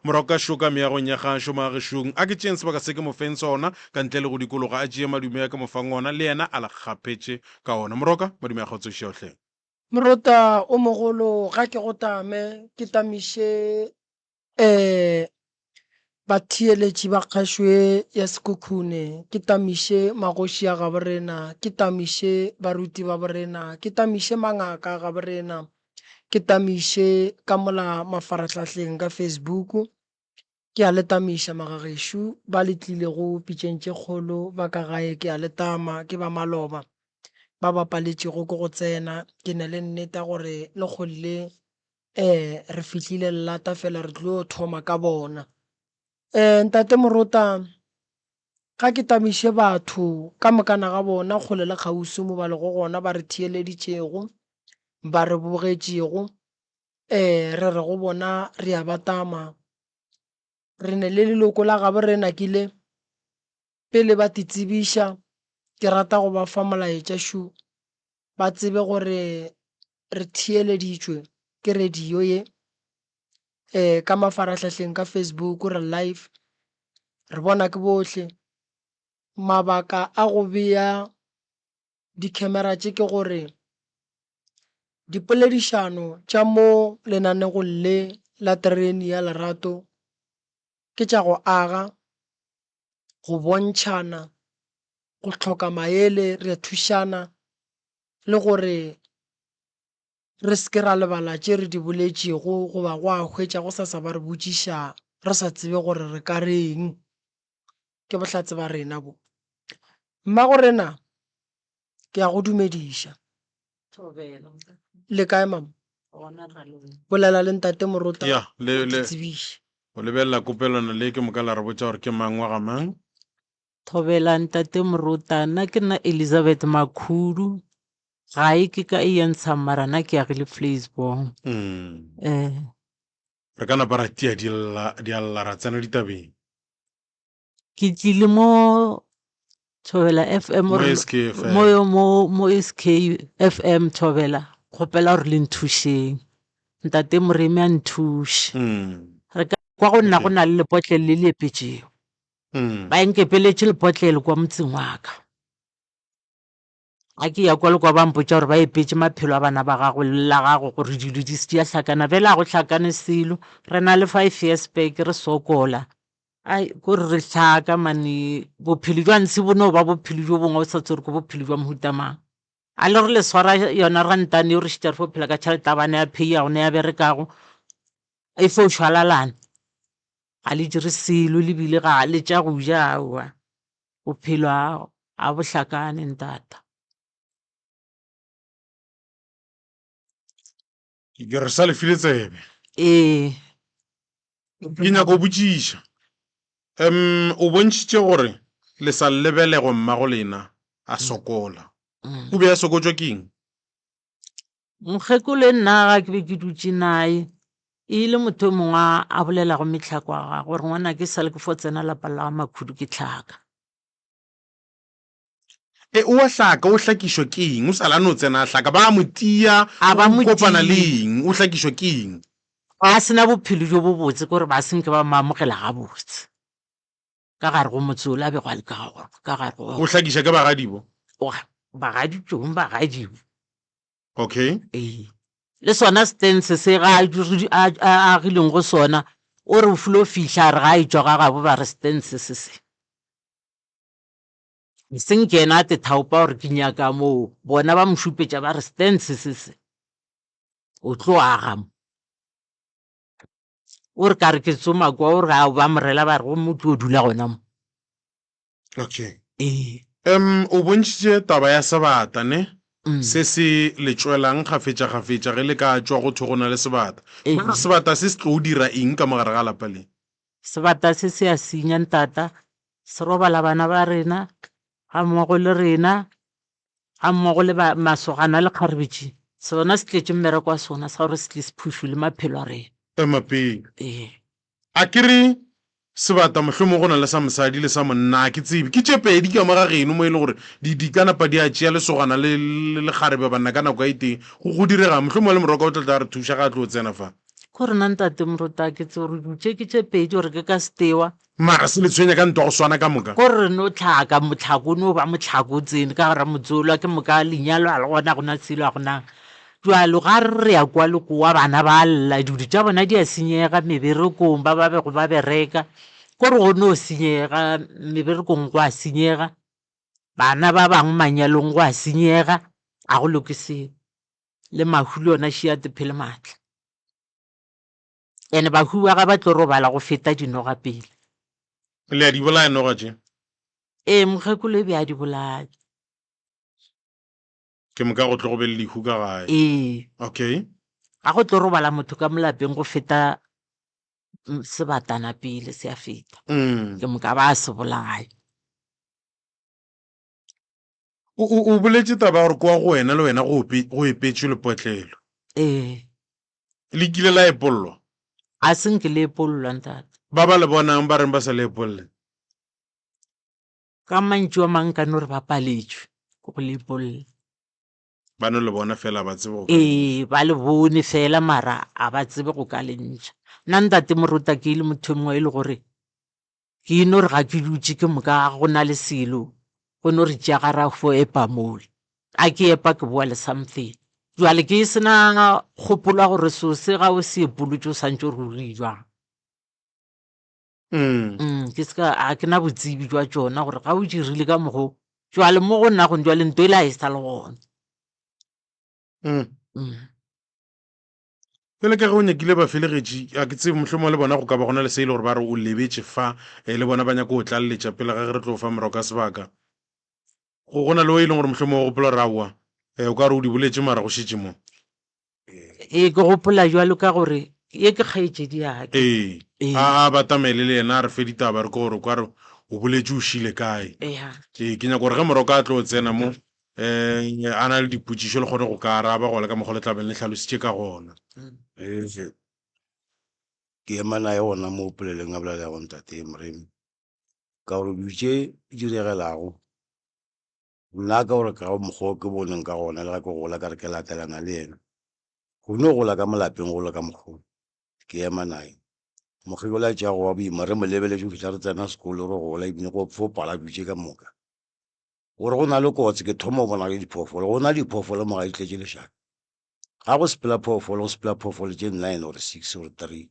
Moroka šo ka meagong ya gašo magešong. A ke tšeeng sebaka se ke mo feng sona, ka ntle le go dikologa, a tšee madume a ke mo fang ona, le yena a le kgaphetše ka ona. Moroka, madume a kgotsoši hle. Morota o mogolo ga ke go tame, ke tamiše um batheeletši ba kgašo ye ya Sekhukhune, ke tamiše magoši a gaborena, ke tamiše baruti ba borena, ke tamiše mangaka a gaborena, Ke tamiše ka mola mafarahlahleng ka Facebook. Ke a le tamiša magagešo ba le tlilego pitšeng tše kgolo ba ka gae ke a le tama ke ba maloba ba ba paletšego ke go tsena. Ke na le nneta gore le kgole le re fihlile lelata fela re tlo thoma ka bona. Ntate Morota Ga ke tamiše batho ka mokana ga bona kgole le kgauswi mo ba lego gona ba re theeleditšego, ba re bogetšego, ee, re re go bona re a ba tama. Re ne le leloko la gabo re nakile pele ba te tsebiša, ke rata go ba fa molaetša šo, ba tsebe gore re theeleditšwe ke radio ye. Ka mafarahlahleng ka Facebook re live, re bona ke bohle. Mabaka a go bea di-camera tše ke gore dipoledišano tša mo lenanegong le la terene ya lerato ke tša go aga, go bontšhana, go hloka maele, re a thušana le gore Re se ke ra lebala tše re di boletšego goba gwa hwetša go sasa ba re botšiša re sa tsebe gore re ka reng. Ke bohlatse ba rena bo. Mmagorena, ke a go dumediša. Thobela. Le kae mama? Gona ra leboga. Bolela le ntate Morota Ya, le, o le, tsebiše. o lebelela kopelwana le ke moka la re botša gore ke mang wa ga mang. Thobela ntate Morota, nna ke nna Elizabeth Makhudu. Gae ke ka e ntshang mara nna ke agile Vleisbong. Mm. Eh. Re ka napa ra tia di lla, di a lla ra tsena ditabeng. Ke tlile mo Thobela FM Mo gore- SK FM. mo mo mo SK FM Thobela kgopela gore le nthušeng. Ntate Moremi a nthuše. Mm. Re ka kwa go nna Okay. go na le lepotlele le le epetšego. Mm. Ba nkepeletše lepotlele kwa motseng wa ka. Ga ke ya kwa le kwa ba mpotša gore ba epetše maphelo a bana ba gago le la gago gore dilo di se di a hlakana. Bjale ga go hlakane selo, re na le five years back re sokola. Ai, kore re hlaka mane, bophelo bja ntshe bo no ba bophelo bjo bongwe o sa tsebe gore ke bophelo bja mohuta mang. A le re le swara yona rantane eo re šetša re fo phela ka tšhelete ya bana ya pay ya gona ya berekago, e fo šwalalana. Ga le dire selo le bile ga le tša go ja aowa. Bophelo a a bo hlakane ntata. Ke re sa le file tsebe. Ee. Ke nyaka go botšiša. Um o bontšhitše gore le sa lebelego mmago lena a sokola. O be a sokotšwa ke eng? Mokgekolo e nna ga ke be ke dutše naye e ile motho e mongwe a bolelago mehlako ya gagwe gore ngwana ke sale ke fo tsena lapa la ga Makhudu ke hlaka. E, o a hlaka, o hlakišwa ke eng? O sa la no tsena a hlaka, ba a mo tia, A ba o mo kopana le tia. eng? O hlakišwa ke eng? A se na bophelo bjo bobotse, ke gore ba se nke ba mo amogela gabotse ka gare go motse ola a bego a le ka ka gare go O hlakiša ke bagadibo? Wa, bagaditšong, bagadibo. Okay. Ee. Le sona stance se ga a a a agileng go sona, o re o filo fihla a re ga a etšwa ga gabo ba re stance se se. E seng ke yena a te thaopa gore ke nyaka moo, bona ba mo šupetša ba re stance se se, o tlo aga mo. O re ka re ke tsoma kwa, o re a ba mo rela ba re gomme o tlo dula gona mo. Okay. Ee. Um o bontšhitše taba ya sebata ne? Mm. Se se le tšwelang kgafetšakgafetša ge le ka tšwa go thwe go na le sebata. Ee. Mara sebata se se tlo dira eng ka mo gare ga lapa le? Sebata se se a senya ntata, se robala bana ba rena gammogo le rena, gammogo le ba masogana le kgarebe tše. Sona se tletše mmereko wa sona sa gore se tle se phušole maphelo a rena. Ema pele. Ee. A ke re sebata mohlomong go na le sa mosadi le sa monna, a ke tsebe. Ke tše pedi ka mo ga geno mo e le gore di, di ka napa di a tšea lesogana le, le lekgarebe banna ka nako e tee. Go, go diregang? Mohlomongwe le Moroka o tla tla a re thuša ga a tlo tsena fa. Ko rena ntate Moruti a ke tsebe gore dutše ke tše pedi gore ke ka setewa. Mara se le tshwenya ka ntwa go swana ka moka. Ko re no tlhaka motlhako o no ba motlhako o tsene ka gara motse ola ke moka lenyalo a le gona gona selo a gona. Jwalo ga re re ya kwa le kowa bana ba lla dilo tša bona di a senyega meberekong ba ba bego ba bereka ko re go no senyega meberekong go a senyega bana ba bangwe manyalong go a senyega a go loke selo. Le mahu le yona šia te phele maatla. Ene bahu ba ga ba tlo robala go feta dinoga pele. Le a di bolaya noga tše? Ee, mokgekolo e be a di bolaya. Ke moka go tlo go be le lehu ka gae. Ee. Okay. Ga go tlo robala motho ka molapeng go feta sebatana pele se a feta. Ke moka ba se bolaya. O, o, o boletše taba ya gore kwa go wena le wena go, go epetšwe lepotlelo. Ee. Le kile la epollwa? A se nke le epollwa, ntate. Ba ba le bonang ba reng ba sa le epolle? Ka mantšu a mang ka no re ba paletšwe ke go le epolla. Ba no le bona fela ba tsebe go ka. Ee, ba le bone fela mara a ba tsebe go ka le ntšha. Nna ntate Moruta ke le motho mongwe e le gore Ke no re ga ke dutše ke moka go na le selo, go no re tšea ga ra fo epa mola. A ke epa ke boa le something. Jwale ke se na kgopolo ya gore seo se ga o se epolotše o santše o re o jwang. Mm. Ke se ka, ga ke na botsebi jwa tšona gore ga o dirile ka mokgo, jwale mo go nna gone jwale nto ela e sa le gona. Mm. Bjale ka ge o nyakile bafelegetši, a ke tsebe mohlomongwe le bona go ka ba go na le se e le gore ba re o lebetše fa, eh, le bona ba nyaka go tlaleletša pele ga ge re tlo fa morago ka sebaka. Go, go na le o e leng gore mohlomongwe o gopola gore aowa, eh, o ka re o di boletše mara go šetše mo. Ee, ke gopola jwalo ka gore ye ke kgaetšedi ya ka. Ee, Ee. a a batamele le yena a re fe ditaba re ke gore o ka re o boletše o šile kae. Ea. Ee, ke nyaka gore ge Moroka a tlo tsena mo, um a na le dipotšišo le kgone go ka araba gona ka mokgwa le tlabeng le hlalositše ka gona. Ee, ke ema naye gona mo polelong a bolela go ntate Moremi ka gore dilo tše di diregelago nna ka gore ka mokgwa o ke boneng ka gona le ga ke gola ka re ke latelana le yena go no gola ka mo lapeng go le ka mokgwa ke ema naye mokgekolo a tšea go wa boima re mo lebeletše go fihla re tsena sekolo re gola ebile go fo pala dilo tše ka moka Gore go na le kotsi, ke thoma go bona le diphoofolo. Go na le diphoofolo mo gae di tletše lešaka. Ga go sepela phoofolo, go sepela phoofolo tše nine or six or three.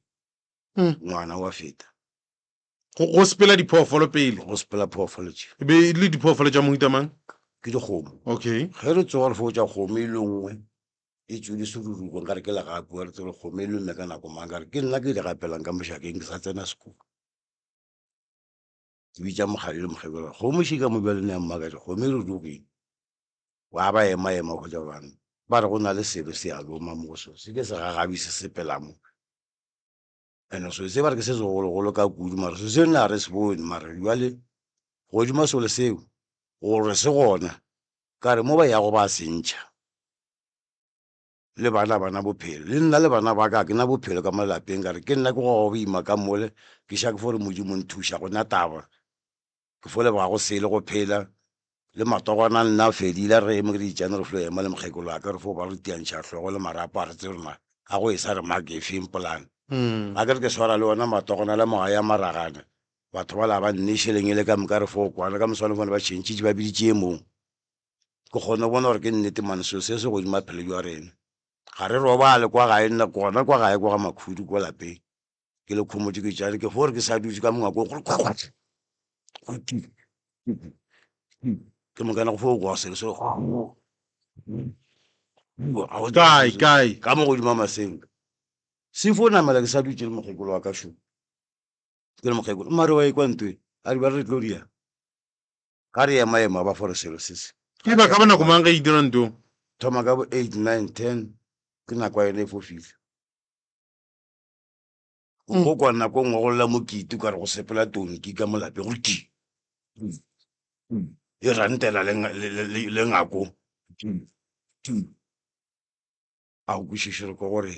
Ngwana wa feta. Go, go sepela diphoofolo pele. Go sepela phoofolo tše. E be e le diphoofolo tša mohuta mang? Ke dikgomo. Okay. Ge re tsoga re fo tša kgomo e le nngwe e tšwele seruruko nkare ke legapu, re tsebe kgomo e lomme ka nako mang, ka re ke nna ke di gapelang ka mošakeng ke sa tsena sekolo. Ke bitša mokgadi le mokgekolo, kgomo še ka mo bjale ne ya mmakatša, kgomo e rurugile. Wa ba ema ema hwetša bana ba re go na le selo se a loma mo go sona, se ke segagabi se sepela mo. And-e selo se ba re ke se segologolo ka kudu, mara selo se nna ga re se bone, mara bjale godima selo seo gore se gona, ka re mo ba yago ba se ntšha. Le bana ba na bophelo. Le nna le bana ba ka ke na bophelo ka mo lapeng ka re ke nna ke goga boima ka mole ke ša ke fo re Modimo nthuša go na taba ke fo leboga go sele go phela le matogwana a nna a fedile a re eme re itšane re flo ema le mokgekolo wa ka re fo ba re tiantšha hlogo le marapo a re tsebe gore a go e sa re make e feng polane ga ke re ke swara le ona matogwana le moga ya maragana batho ba la ba nne šeleng e le ka moka re fo kwana ka moswane fone ba tšhentšhitše ba biditše e mong Ke kgone go bona gore ke nnete mane selo se se godimo maphelo jwa rena. Ga re robale kwa gae nna gona kwa gae kwa ga Makhudu kwa lapeng. Ke le khomotše ke tšane ke fo re ke sa dutše ka mongwakong gore ke mokana go fo kwa selo se Kae kae? Ka mo godimo ga masenke. Se fo namela ke sa dutše le mokgekolo wa ka šo. Ke le mokgekolo mare wa ekwa ntwe a re ba re tlo dia. Ga re ema ema ba fore selo se se. E ba ka ba nako mang ge e dira nto? Thoma ka bo eight, nine, ten, ke nako ya yona e fo fihla. O go kwa nako nngwe go lla mokiti o ka re go sepela tonki ka mo lapeng gore ti e rantela le ngako ti ti a go kwešiše gore ke gore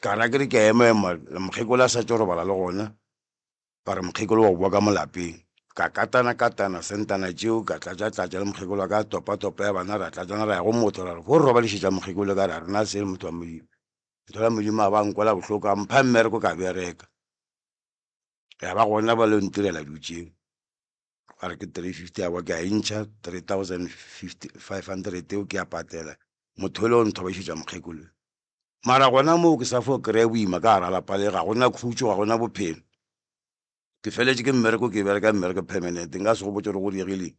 ka ra ke re ke a ema ema mokgekolo a sa tšo robala le gona ba re mokgekolo wa go boa ka mo lapeng ka katana katana sentana tšeo ka tlatša tlatša le mokgekolo wa ka topa topa ya bana ra tlatšana ra ya go motho ra re go robadišetša mokgekolo ka re a rena sele motho wa modimo. Thola Modimo a ba nkwela bohloko a mpha mmereko ka bereka. Ya ba gona ba lo ntirela dilo tšeo. Ba re ke 350 ya kwa ke a e ntšha 3500 eo ke a patela. Motho ole o nthobašetša mokgekolo. Mara gona moo ke sa fo kry-a boima ka gara lapa le ga gona khutšo ga gona bophelo. Ke feletše ke mmereko ke bereka mmereko permanent nka se go botše gore go diegile.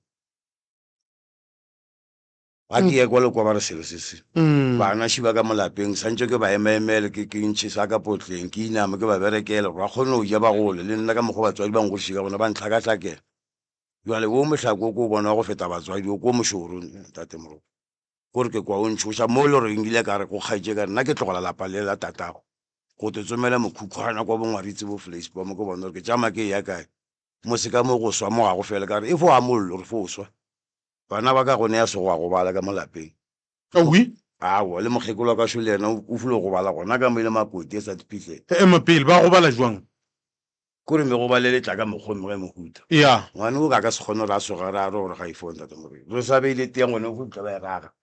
Ga ke ye kwa le kwa ba re selo se se. Bana šiba ka mo lapeng santše ke ba emaemele ke ke ntšhe sa ka potleng ke iname ke ba berekele gore ba kgone go ja ba gole le nna ka mokgwa batswadi ba ngodiše ka gona ba ntlhakahlakela. Jwale wo mohlako o ko o bona wa go feta batswadi o ko mošoro ntate Moroka. Kore ke kwa o ntšhoša mo e le gore nkile ka re go kgaetše ka re nna ke tlogela lapa le la tatago go te tsomela mokhukhwana kwa bongwaritse bo Vleisboom ke bone gore ke tšama ke eya kae. Mose ka mo go swa mo ga go fele ka re e fo a mollo re fo swa. Bana ba ka go nea sego wa gobala ka mo lapeng. Awi. Aowa, le mokgekolo wa ka šo le yena o filo gobala gona ka mo e le makoti a sa tiphihlele. Ema pele, ba gobala jwang? Kore megobalo e le tla ka mokgwa o mongwe mohuta. Ya. Ngwane o ka ka se kgone gore a soge re a re gore ga e fo ntate Morena. Re sa beile tee ngwane o fo tla ba e raga.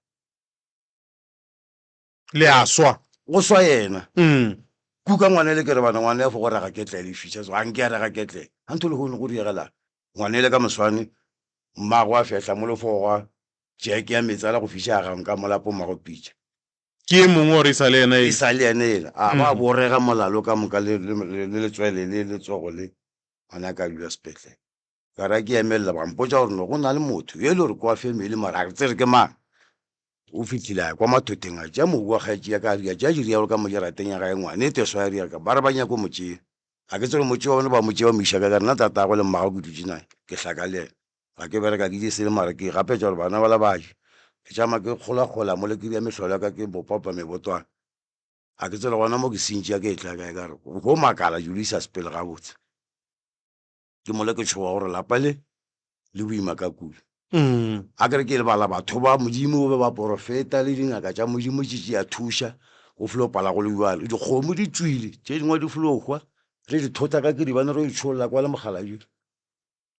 Le a swa. Go swa yena. Kuka ngwane le ke re bana ngwane ya fo go raga ketlele e fiša so ga nke ya raga ketlele. Ga ntho lehono go diegelang. Ngwane le ka moswane mmago a fehla mo lefogwa jeke ya meetse a la go fiša a gang ka molapo mmago pitša. Ke e mongwe or e sa le yena e? E sa le yena ela. A ba borega molalo ka moka le, le, le, le letswele le letsogo le, ngwana a ka dula sepetlele. Ka ra ke emelela ba mpotša gore no go na le motho yo e le gore ke wa family mara ga ke tsebe ke mang. O fihlile a ya kwa mathotheng a tšea mobu wa kgaetši ya ka a ria tša di rialo ka mo jarateng ya gae ngwane e teswa ya ria ka ba re ba nyako mo tšea. Ga ke tsebe mo tšea wa bone ba mo tšea ba mo iša kae ka re nna tatagwe le mmagwe ke dutše naye ke hlaka le yena. Ga ke bereka ke je sele mara ke gapetša gore bana bala ba je. Ke tšama ke kgolakgola mole ke ria mehlolo ya ka ke bopaopa mebotwana. Ga ke tsebe gona mo ke sentši ya ka e tla kae ka re go makala dilo di sa sepele gabotse. Ke mola ke tšhoga gore lapa le le boima ka kudu. A ke re ke lebala batho ba Modimo ba baporofeta le dingaka tša Modimo tše tše a thuša go felo pala go le bjalo. Dikgomo di tšwile, tše dingwe di felo hwa, re di thota ka kiribane re yo tšholla kwa le mokgalabje.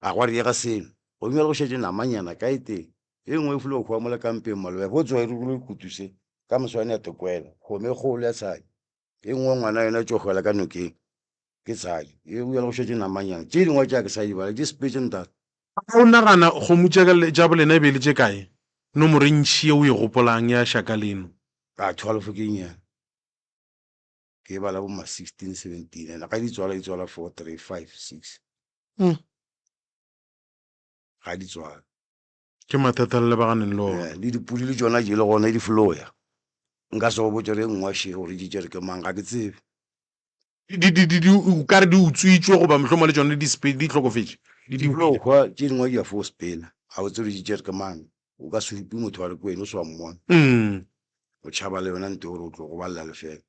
A gwa riega selo. Gomme bjale go šetše namanyana ka e tee. E nngwe e felo hwa mola kampeng maloba, go tsoga e rugile kutu se, ka moswane ya tekwela, kgomo e kgolo ya tshadi. E nngwe ngwana yona e tšo hwela ka nokeng. Ke tshadi. E bjale go šetše namanyana. Tše dingwe tša ke sa di bala, di sepetše ntate. A o nagana kgomo tša tša bolena e be e le tše kae? Nomoro e ntši ye o e gopolang ya šaka leno? A 12 ke nnyane. Ke e bala bo ma 16, 17. And ga di tswala, di tswala 4, 3, 5, 6. Ga di tswala. Ke mathata le lebaganeng le ona. Le dipudi le tšona di le gona di floya. Nka se go botše gore e nngwe še gore di tšere ke mang, ga ke tsebe. Di, di, di, di, o ka re di utswitšwe goba mohlomongwe le tšona di spe, di hlokofetše. Di di flo hwa, tše dingwe di a fo sepela. Ga o tsebe di tšere ke mang. O ka se upe motho wa re ke wena o se wa mmona. O tšhaba le yona nto gore o tlo gobalela lefela.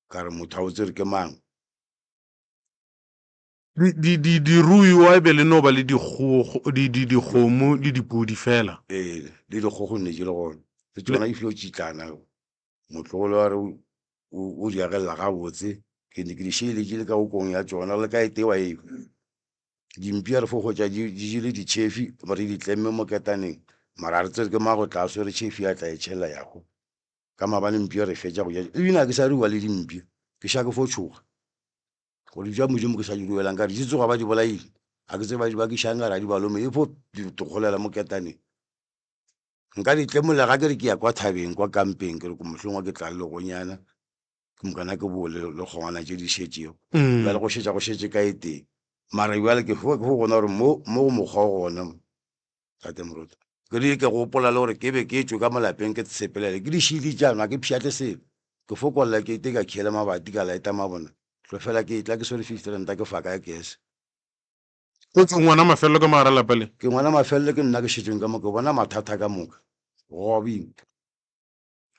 Ka re motho ga o tsebe ke mang. Di, di, di, diruiwa e be le no ba le dikgogo, di, di, dikgomo le dipudi fela. Ee, le dikgogo ne di le gona. Le tšona di filo tšitlana. Motlogolo wa re o, o, o di agelela gabotse. Ke ne ke di šeeletše le ka okong ya tšona, le ka e tee wa e Dimpi a re fo hwetša di, di jele ditšhefi, re di tlemme mo ketaneng. Mara a re tsebe ke mang go tla a swere tšhefi a tla e tšhela ya hwa. Ka maabane mpša re fetša go ja, ebile ga ke sa rua le dimpša, ke ša ke fo tšhoga. Gore tša Modimo ke sa di ruelang ka re di tsoga ba di bolaile. Ga ke tsebe ba di bakišang ka re ga di ba lome, e fo di golela mo ketaneng. Nka di tlemolla ga ke re ke ya kwa thabeng kwa kampeng ke re ko mohlongwe ke tla le legonyana ke mokana ke bo le le kgongwana tše di šetšego. Bjale go šetša go šetše ka e tee. Mara bjale ke fo ke fo bona gore mo mo go mokgwa o gona mo. Tate Moruti. Ke rile ke gopola le gore ke be ke tšwe ka mo lapeng ke sepelele ke di šili tša nwa ke pšhatle selo. Ke fo kwalela keite ka khiela mabati ka laeta mabona. Tlo fela ke etla ke swere 50 ranta ke fa ka ya kese. Go tšwe ngwana mafelelo ka mogare lapa le. Ke ngwana mafelelo ke nna ke šetšeng ka moka ke bona mathata ka moka. Go boima.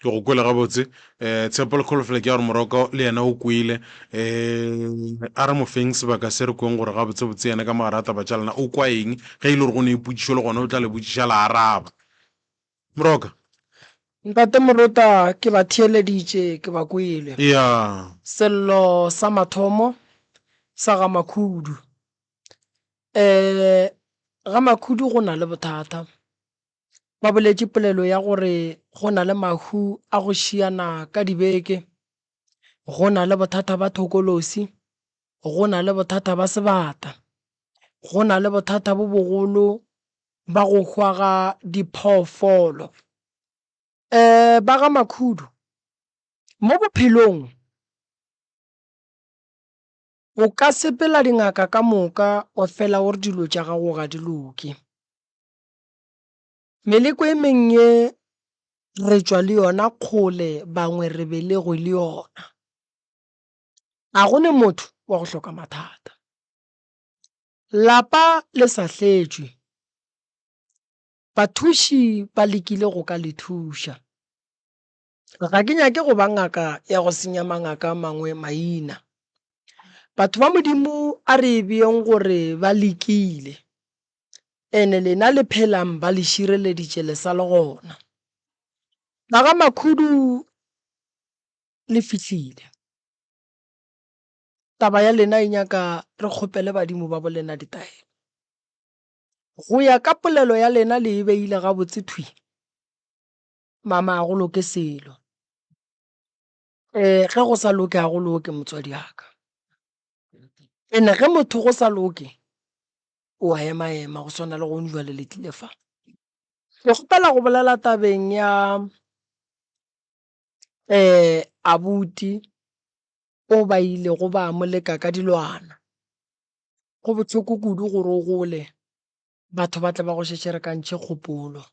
Ke go kwele gabotse. Um Tshepo le kholofelo ke ya gore Moroko le yena o kwele. Um a re mo feng sebaka se re kweng gore gabotsebotse yena ka mogare ga taba tša lena o kwa eng. Ge e le gore go ne potšišo le gona o tla le botšiša la araba. Moroka. Ntate Morota ke ba theeleditše ke ba kwele. Ya. Sello sa mathomo sa ga Makhudu. Um ga Makhudu go na le bothata. Ba boletše polelo ya gore go na le mahu a go šiana ka dibeke. Go na le bothata ba thokolosi, go na le bothata ba sebata, go na le bothata bo bogolo ba go hwa ga diphoofolo. Um ba ga Makhudu, mo bophelong o ka sepela dingaka ka moka wa fela o re dilo tša gago ga di loke. Meleko e meng ye re tšwa le yona kgole bangwe re belegwe le yona. Ga go ne motho wa go hloka mathata. Lapa le sa hletšwe, bathuši ba lekile go ka le thuša. Ga ke nyake go ba ngaka ya go senya mangaka a mangwe maina. Batho ba Modimo a re e beeng gore ba lekile, ene lena le phelang ba le šireleditše le sa le gona. Ba ga Makhudu le fihlile. Taba ya lena e nyaka re kgopele badimo ba bolena ditaelo. Go ya ka polelo ya lena le e beile gabotse thwi. Mama ga go loke selo. Ge go sa loke ga go loke motswadi wa ka. Ene ge motho go sa loke o a ema ema go swana le gone jwale le tlile fa. Ke kgopela go bolela tabeng ya abuti o ba ilego ba mo leka ka dilwana. Go bohloko kudu gore o gole batho ba tle ba go šetšerekantšhe kgopolo.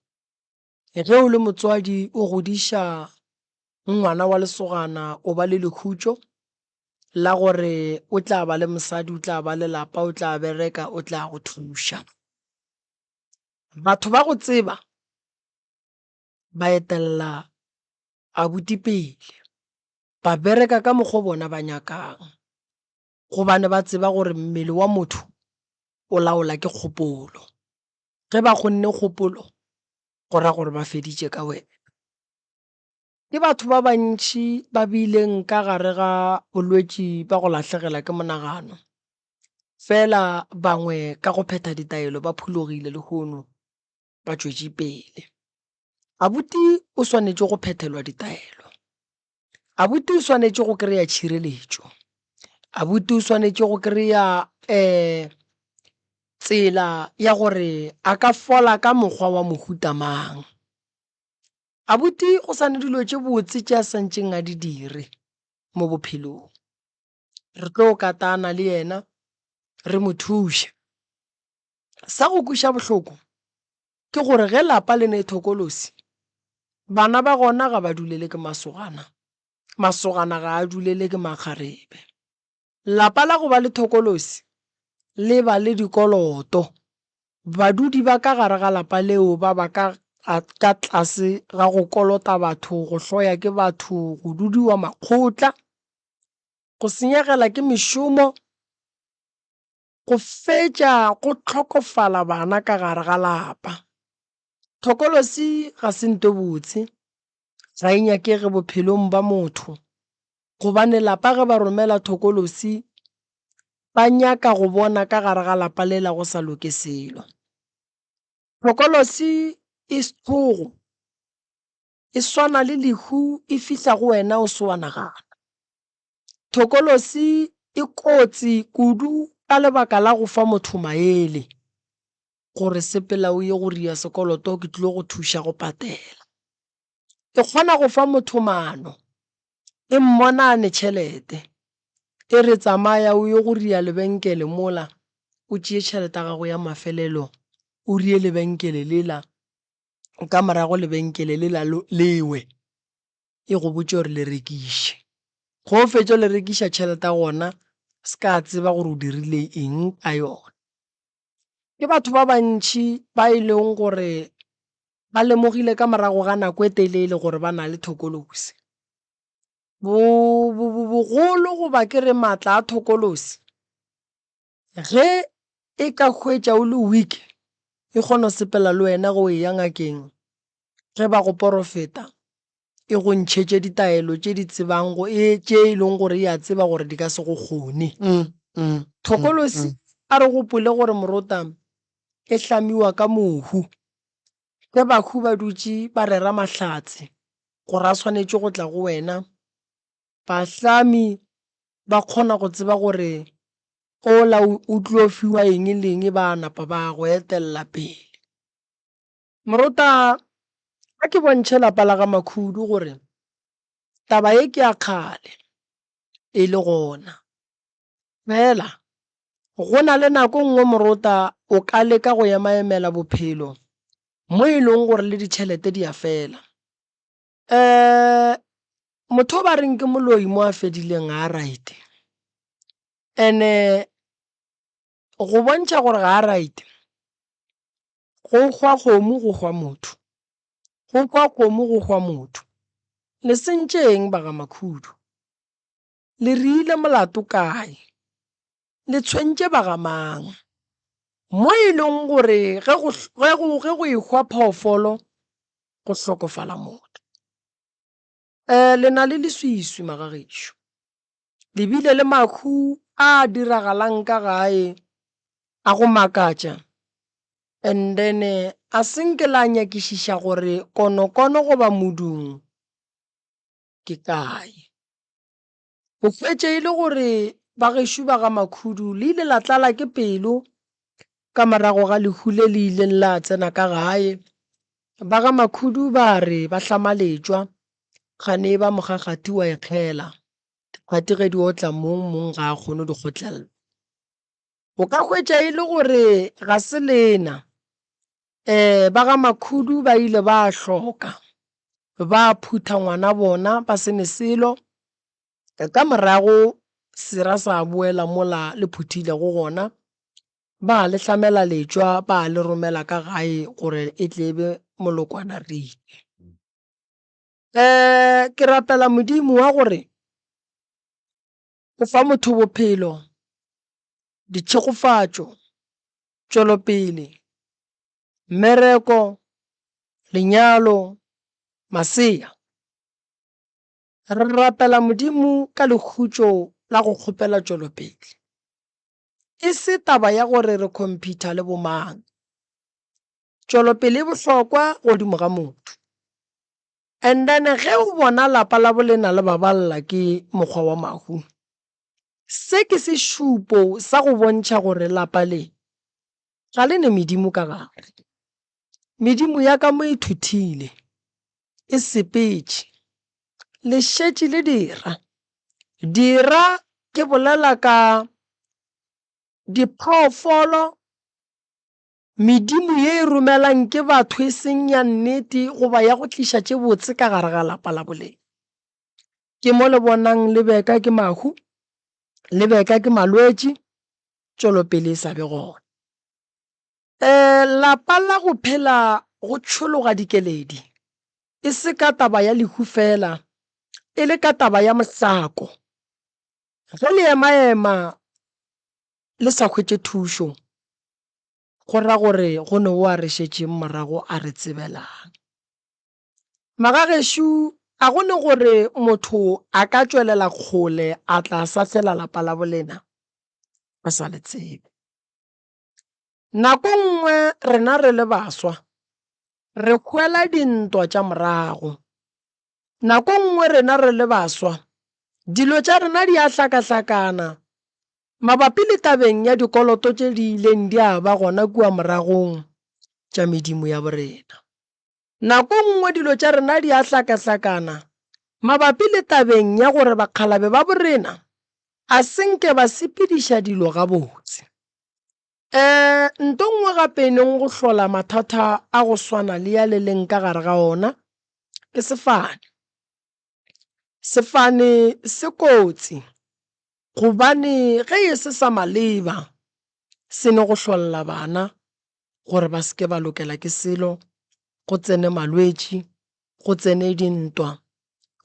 Ge o le motswadi o godiša ngwana wa lesogana o ba le lekhutšo la gore o tla ba le mosadi, o tla ba le lapa, o tla bereka, o tla go thuša. Batho ba go tseba ba etella abuti pele, ba bereka ka mokgo bona ba nyakang gobane ba tseba gore mmele wa motho o laola ke kgopolo. Ge ba kgonne kgopolo, go ra gore ba feditše ka wena. Ke batho ba bantši ba bileng ka gare ga bolwetši ba go lahlegela ke monagano, fela bangwe ka go phetha ditaelo ba phologile lehono ba tšwetše pele. Abuti o swanetše go phethelwa ditaelo. Abuti o swanetše go kry-a tšhireletšo. Abuti o swanetše go kry-a tsela ya gore a ka fola ka mokgwa wa mohuta mang. Abuti go sa ne dilo tše botse tše a santšeng a di dire mo bophelong. Re tlo katana le yena re mo thuše. Sa go kweša bohloko ke gore ge lapa le ne thokolosi, bana ba gona ga ba dulele ke masogana, masogana ga a dulele ke makgarebe. Lapa la go ba le thokolosi le ba le dikoloto. Badudi ba ka gare ga lapa leo ba ba ka ka tlase ga go kolota batho, go hloya ke batho, go dudiwa makgotla, go senyegela ke mešomo, Go fetša go hlokofala bana ka gare ga lapa. Thokolosi ga se nto botse, ga e nyakege bophelong ba motho gobane lapa ge ba romela thokolosi ba nyaka go bona ka gare ga lapa lela go sa loke selo. Thokolosi e sehlogo, e swana le lehu e fihla go wena o se wa nagana. Thokolosi e kotsi kudu ka lebaka la go fa motho maele gore sepela o ye go ria sekoloto ke tlilo go thuša go patela. E kgona go fa motho maano, e mmona a ne tšhelete, e re tsamaya o ye go ria lebenkele mola o tšee tšhelete ya gago ya mafelelo o rie lebenkele lela, ka morago lebenkele lela lewe. e go botše gore le rekiše. Ge o fetša le rekiša tšhelete ya gona se ka tseba gore o dirile eng ka yona. Ke batho ba bantši ba e leng gore ba lemogile ka morago ga nako e telele gore ba na le thokolosi. Bogolo goba ke re maatla a thokolosi ge e ka hwetša o le weak e kgona go sepela le wena ge o eya ngakeng ge ba go porofeta e go ntšhetše ditaelo tše di tsebang go e tše e leng gore e a tseba gore di ka se go kgone. Thokolosi a re gopole gore morota e hlamiwa ka mohu. Ge bahu ba dutše ba rera mahlatse gore a swanetše go tla go wena. Bahlami ba kgona go tseba gore ola o tlo fiwa eng le eng ba napa ba go etelela pele. Morota a ke bontšhe lapa la ga Makhudu gore taba ye ke ya kgale e le gona. Fela go na le nako nngwe morota o ka leka go emaemela bophelo mo e leng gore le ditšhelete di a fela. Um motho o ba reng ke moloi mo a fedileng ga a right, and-e go bontšha gore ga a right, go hwa kgomo go hwa motho, go hwa kgomo go hwa motho. Le sentše eng ba ga Makhudu? Le re ile molato kae? Le tshwentše ba ga mang? Mo e leng gore ge go, ge go, ge go ehwa phoofolo go hlokofala motho. Um le na le leswiswi magagešo. Le bile le mahu a diragalang ka gae a go makatša and then a se nke la nyakišiša gore konokono goba modung ke kae. O hwetše e le gore ba gešo ba ga Makhudu le ile la tlala ke pelo ka morago ga lehu le le ileng la tsena ka gae. Ba ga Makhudu ba re ba hlamaletšwa, kgane ba mokgakgathi wa ikgela, dikgati ge di otla mong, mong ga a kgone di kgotlella. O ka hwetša e le gore ga se lena. Um ba ga Makhudu ba ile ba hloka, ba phutha ngwana bona ba se ne selo. Ka morago sera sa boela mola le phuthilego gona, ba le hlamela letšwa ba le romela ka gae gore e tle e be molokwana rite. Um ke rapela Modimo wa gore o fa motho bophelo, ditšhegofatšo, tšwelopele, mmereko, lenyalo, masea. Re rapela Modimo ka lekhutšo la go kgopela tšwelopele. E se taba ya gore re khompitha le bomang. Tšwelopele e bohlokwa godimo ga motho. And then ge o bona lapa la bolena le baballa ke mokgwa wa mahu, se ke sešupo sa go bontšha gore lapa le ga le ne medimo ka gare. Medimo ya ka mo e thuthile, e sepetše. Le šetše le dira. Dira ke bolela ka diphoofolo Medimo ye e romelang ke batho e seng ya nnete goba ya go tliša tše botse ka gare ga lapa la bolena. Ke mo le bonang le beka ke mahu, le beka ke malwetši, tšwelopele e sa be gona. E, lapa la go phela go tšhologa dikeledi, e se ka taba ya lehu fela, e le ka taba ya mohlako. Ge le emaema le sa hwetše thušo, go ra gore go ne o a re šetšeng morago a re tsebelang. Magagešo, a go ne gore motho a ka tšwelela kgole a tla sahlela lapa la bolena a sa le tsebe. Nako nngwe rena re le baswa re hwela dintwa tša morago. Nako nngwe rena re le baswa dilo tša rena di a hlakahlakana mabapi le tabeng ya dikoloto tše di ileng di a ba gona kua moragong tša medimo ya borena. Nako nngwe dilo tša rena di a hlakahlakana mabapi le tabeng ya gore bakgalabe ba borena a se nke ba sepediša dilo gabotse. E, nto nngwe gape e neng go hlola mathata a go swana le ya le leng ka gare ga ona ke sefane. Sefane se kotsi gobane ge e se sa maleba se ne go hlolla bana gore ba se ke ba lokela ke selo, go tsene malwetši, go tsene dintwa,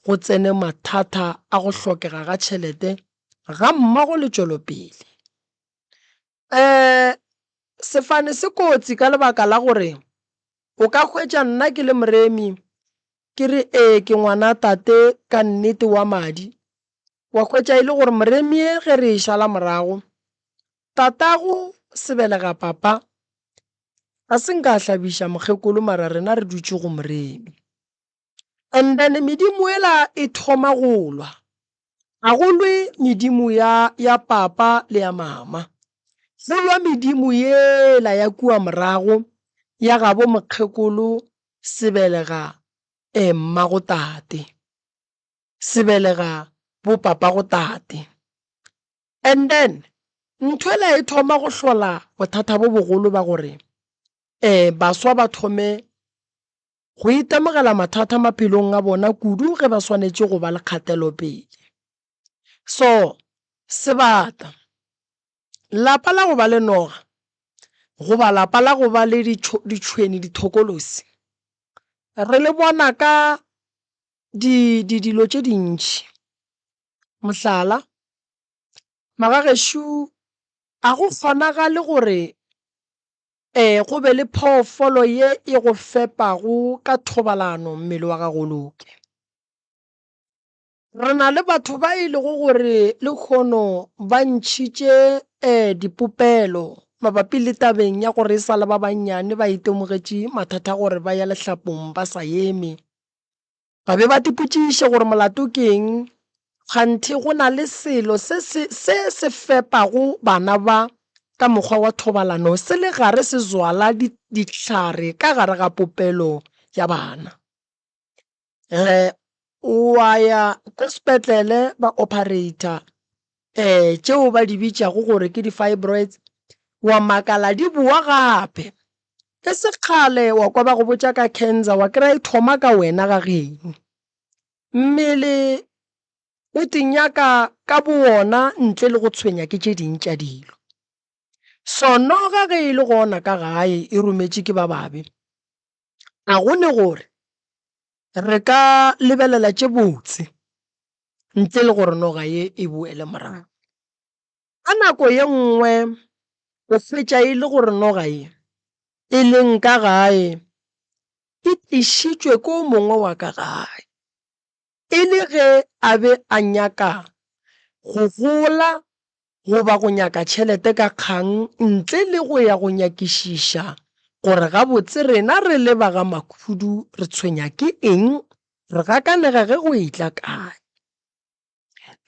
go tsene mathata a go hlokega ga tšhelete gammogo le tšwelopele. Um sefane se kotsi ka lebaka la gore o ka hwetša nna ke le moremi ke re ee ke ngwana tate ka nnete wa madi, wa hwetša e le gore moremi ye ge re e šala morago tatago sebelega papa ga se nka hlabiša mokgekolo mara rena re dutše go moremi. And then medimo ela e thoma go lwa. Ga go lwe medimo ya, ya papa le ya mama. Go lwa medimo yela ya kua morago ya gabo mokgekolo sebelega eh, mmago tate, sebelega bo papago tate. And then nthwela e thoma go hlola bothata bo bogolo ba gore eh, baswa ba thome go itemogela mathata maphelong a bona kudu ge ba swanetše go ba le kgatelopele. So, sebata, lapa la go ba le noga goba lapa la go ba le ditšhwene, dithokolosi, re le bona ka di, di, dilo tše dintši. Mohlala, magagešo a go kgonagale gore Ee, go be le phoofolo ye e go fepago ka thobalano mmele wa gago o loke. Re na le batho ba e lego gore lehono ba ntšhitše dipopelo mabapi le tabeng ya gore e sa le ba bannyane ba itemogetše mathata a gore ba ya lehlapong ba sa eme. Ba be ba tipotšiše gore molato ke eng, kganthe go na le selo se se, se se fepago bana ba ka mokgwa wa thobalano se le gare se zwala di, dihlare ka gare ga popelo ya bana. Ge wa ya ko sepetlele ba operator um tšeo ba di bitšago gore ke di-fibroids, wa makala di bowa gape. E se kgale wa kwa ba go botša ka cancer, wa kry-a e thoma ka wena ga geno. Mmele o te nyaka ka bowona ntle le go tshwenya ke tše ding tša dilo. So noga ge e le gona ka gae e rometše ke ba babe, ga go ne gore re ka lebelela tše botse ntle le gore noga ye e boele morago. Ka nako ye nngwe o hwetša e le gore noga ye e leng ka gae e tlišitšwe ke o mongwe wa ka gae, e le ge a be a nyaka go gola goba go nyaka tšhelete ka kgang ntle le go ya go nyakišiša gore gabotse rena re le ba ga Makhudu re tshwenya ke eng, re gakanega ge go etla kae.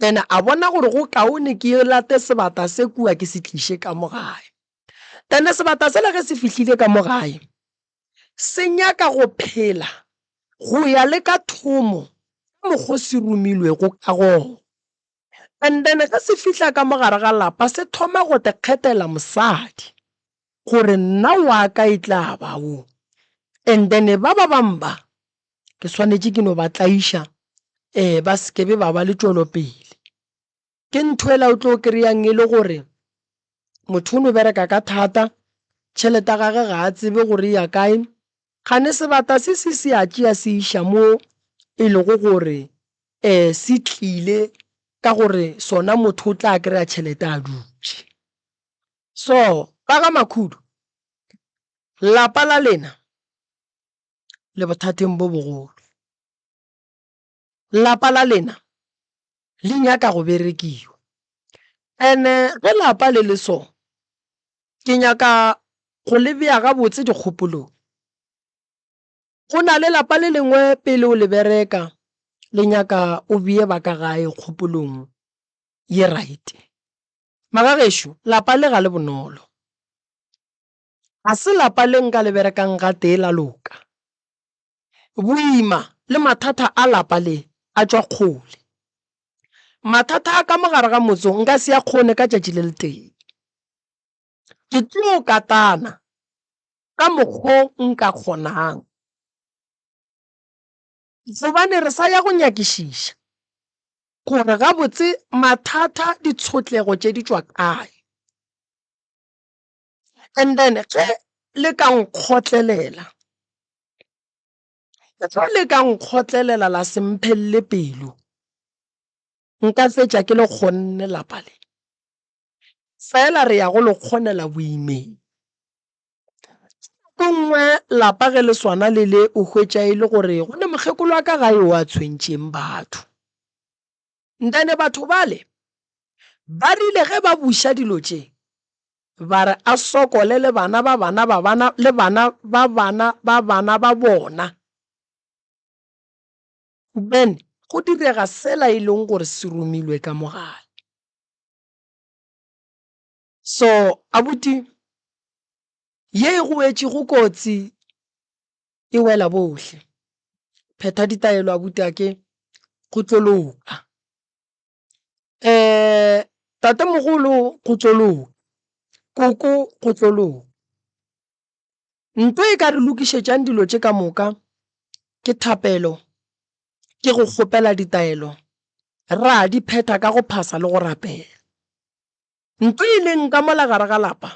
Then a bona gore go kaone ke late sebata se kua ke se tliše ka mo gae. Then sebata sela ge se fihlile ka mo gae, se nyaka go phela go ya le ka thomo ka mokgo se romilwego ka gona. And then ge se fihla ka mo gare ga lapa se thoma go te kgethela mosadi gore nna wa ka e tla ba wo. And then ba ba bang ba ke swanetše ke no ba tlaiša um ba se ke be ba ba le tšwelopele. Ke ntho ela o tlo kry-ang e le gore motho o no bereka ka thata, tšhelete ya gage ga a tsebe gore e ya kae, kgane sebata se se se a tšea se iša mo e lego gore um se tlile ka gore sona motho o tla kry-a tšhelete a dutše. So ba ga Makhudu lapa la lena le bothateng bo bogolo. Lapa la lena le nyaka go berekiwa. Ene ge lapa le le so, ke nyaka go le bea gabotse dikgopolong. Go na le lapa le lengwe pele o le bereka, le nyaka o bee ba ka gae kgopolong ye right. Magagešo, lapa le ga le bonolo. Ga se lapa le nka le berekang gatee la loka. Boima le mathata a lapa le a tšwa kgole. Mathata a ka mo gare ga motse nka se a kgone ka tšatši le letee. Ke tlo katana ka mokgo nka kgonang. Gobane re sa ya go nyakišiša gore gabotse mathata ditshotlego tše di tšwa kae. And then ge le ka nkgotlelela, ge le ka nkgotlelela la se mphelele pelo, nka fetša ke le kgonne lapa le. Fela re ya go le kgonela boimeng. Nako nngwe lapa ge le swana le le o hwetša e le gore go ne mokgekolo wa ka gae o a tshwentšeng batho. Ntane batho bale ba rile ge ba buša dilo tše, ba re a sokole le bana ba bana ba bana le bana ba bana ba bana ba bona. Then Go direga sela e leng gore se romilwe ka mo gae. So abuti ye e go wetšego kotsi e wela bohle. Phetha ditaelo abuti ake go tlo loka. Um tatemogolo go tlo loka, koko go tlo loka. Nto e ka re lokišetšang dilo tše ka moka ke thapelo, ke go kgopela ditaelo, ra di phetha ka go phasa le go rapela. Nto e leng ka mola gare ga lapa,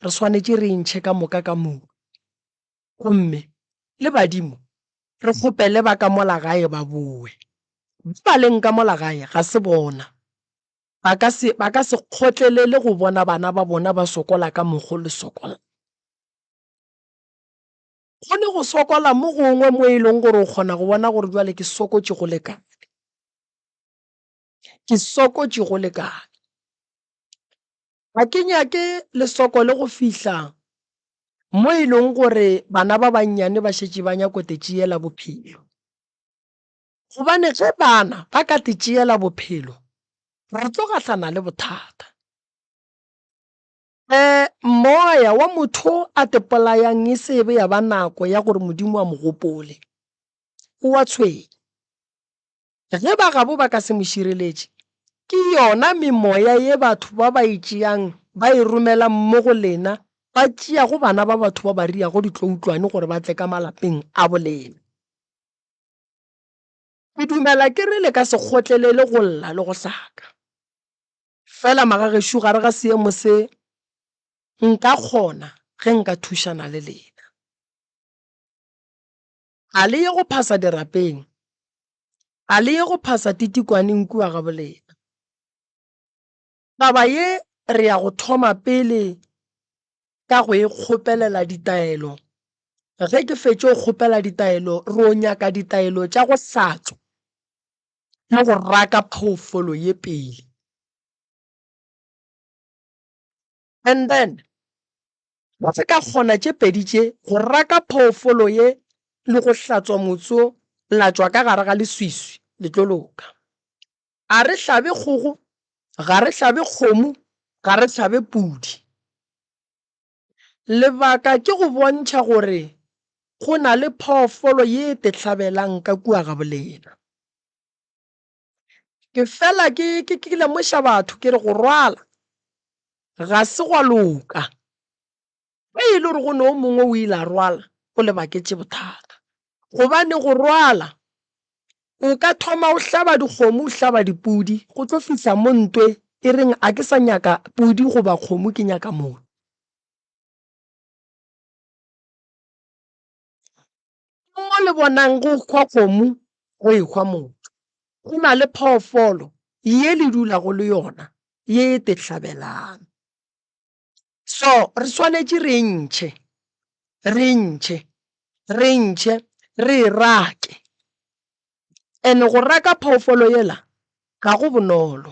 re swanetše re e ntšhe ka moka ka moka. Gomme le badimo re kgopele ba ka mola gae ba bowe. Ba ba leng ka mola gae ga se bona. Ba ka se, ba ka se kgotlelele go bona bana ba bona ba sokola ka mokgo le sokola. Go ne go sokola mo gongwe mo e leng gore o kgona go bona gore bjale ke sokotše go lekane. Ke sokotše go lekane. Ga ke nyake le sokole go fihla mo e leng gore bana ba bannyane ba šetše ba nyako te tšeela bophelo. Gobane ge bana ba ka te tšeela bophelo, re tlo gahlana le bothata. E, moya wa motho a te polayang e se be ya ba nako ya gore Modimo a mo gopole, o a tshwenya. Ge ba gabo ba ka se mo šireletše, ke yona memoya ye batho ba ba e tšeang ba e romelang mo go lena, ba tšeago bana ba batho ba ba riago ditloutlwane gore ba tle ka malapeng a bolena. Ke dumela ke re le ka se kgotlelele go lla le go hlaka. Fela magagešo gare ga seemo se nka kgona ge nka thušana le lena. A le ye go phasa dirapeng, a le ye go phasa titikwaneng kua ga bolena. Taba ye re ya go thoma pele ka go e kgopelela ditaelo. Ge ke fetše go kgopela ditaelo, re o nyaka ditaelo tša go hlatswa le go raka phoofolo ye pele. And then ge re ka kgona tše pedi tše, go raka phoofolo ye le go hlatswa motse wo, la tšwa ka gare ga leswiswi, le tlo loka. A re hlabe kgogo, ga re hlabe kgomo, ga re hlabe pudi. Lebaka ke go bontšha gore go na le phoofolo ye e te hlabelang ka kua ga bolena. Ke fela ke, ke, ke lemoša batho ke re go rwala ga se gwa loka. Ge e le gore go ne o mongwe o ile a rwala, o le baketše bothata. Gobane go rwala, o ka thoma o hlaba dikgomo, o hlaba dipudi, go tlo fihla mo ntwe e reng a ke sa nyaka pudi goba kgomo ke nyaka motho. Ke mo le bonang go hwa kgomo go ehwa motho. Go na le phoofolo ye le dulago le yona ye e te hlabelang. So re swanetše re e ntšhe, re e ntšhe, re e ntšhe, re e rake. And go raka phoofolo yela ga go bonolo,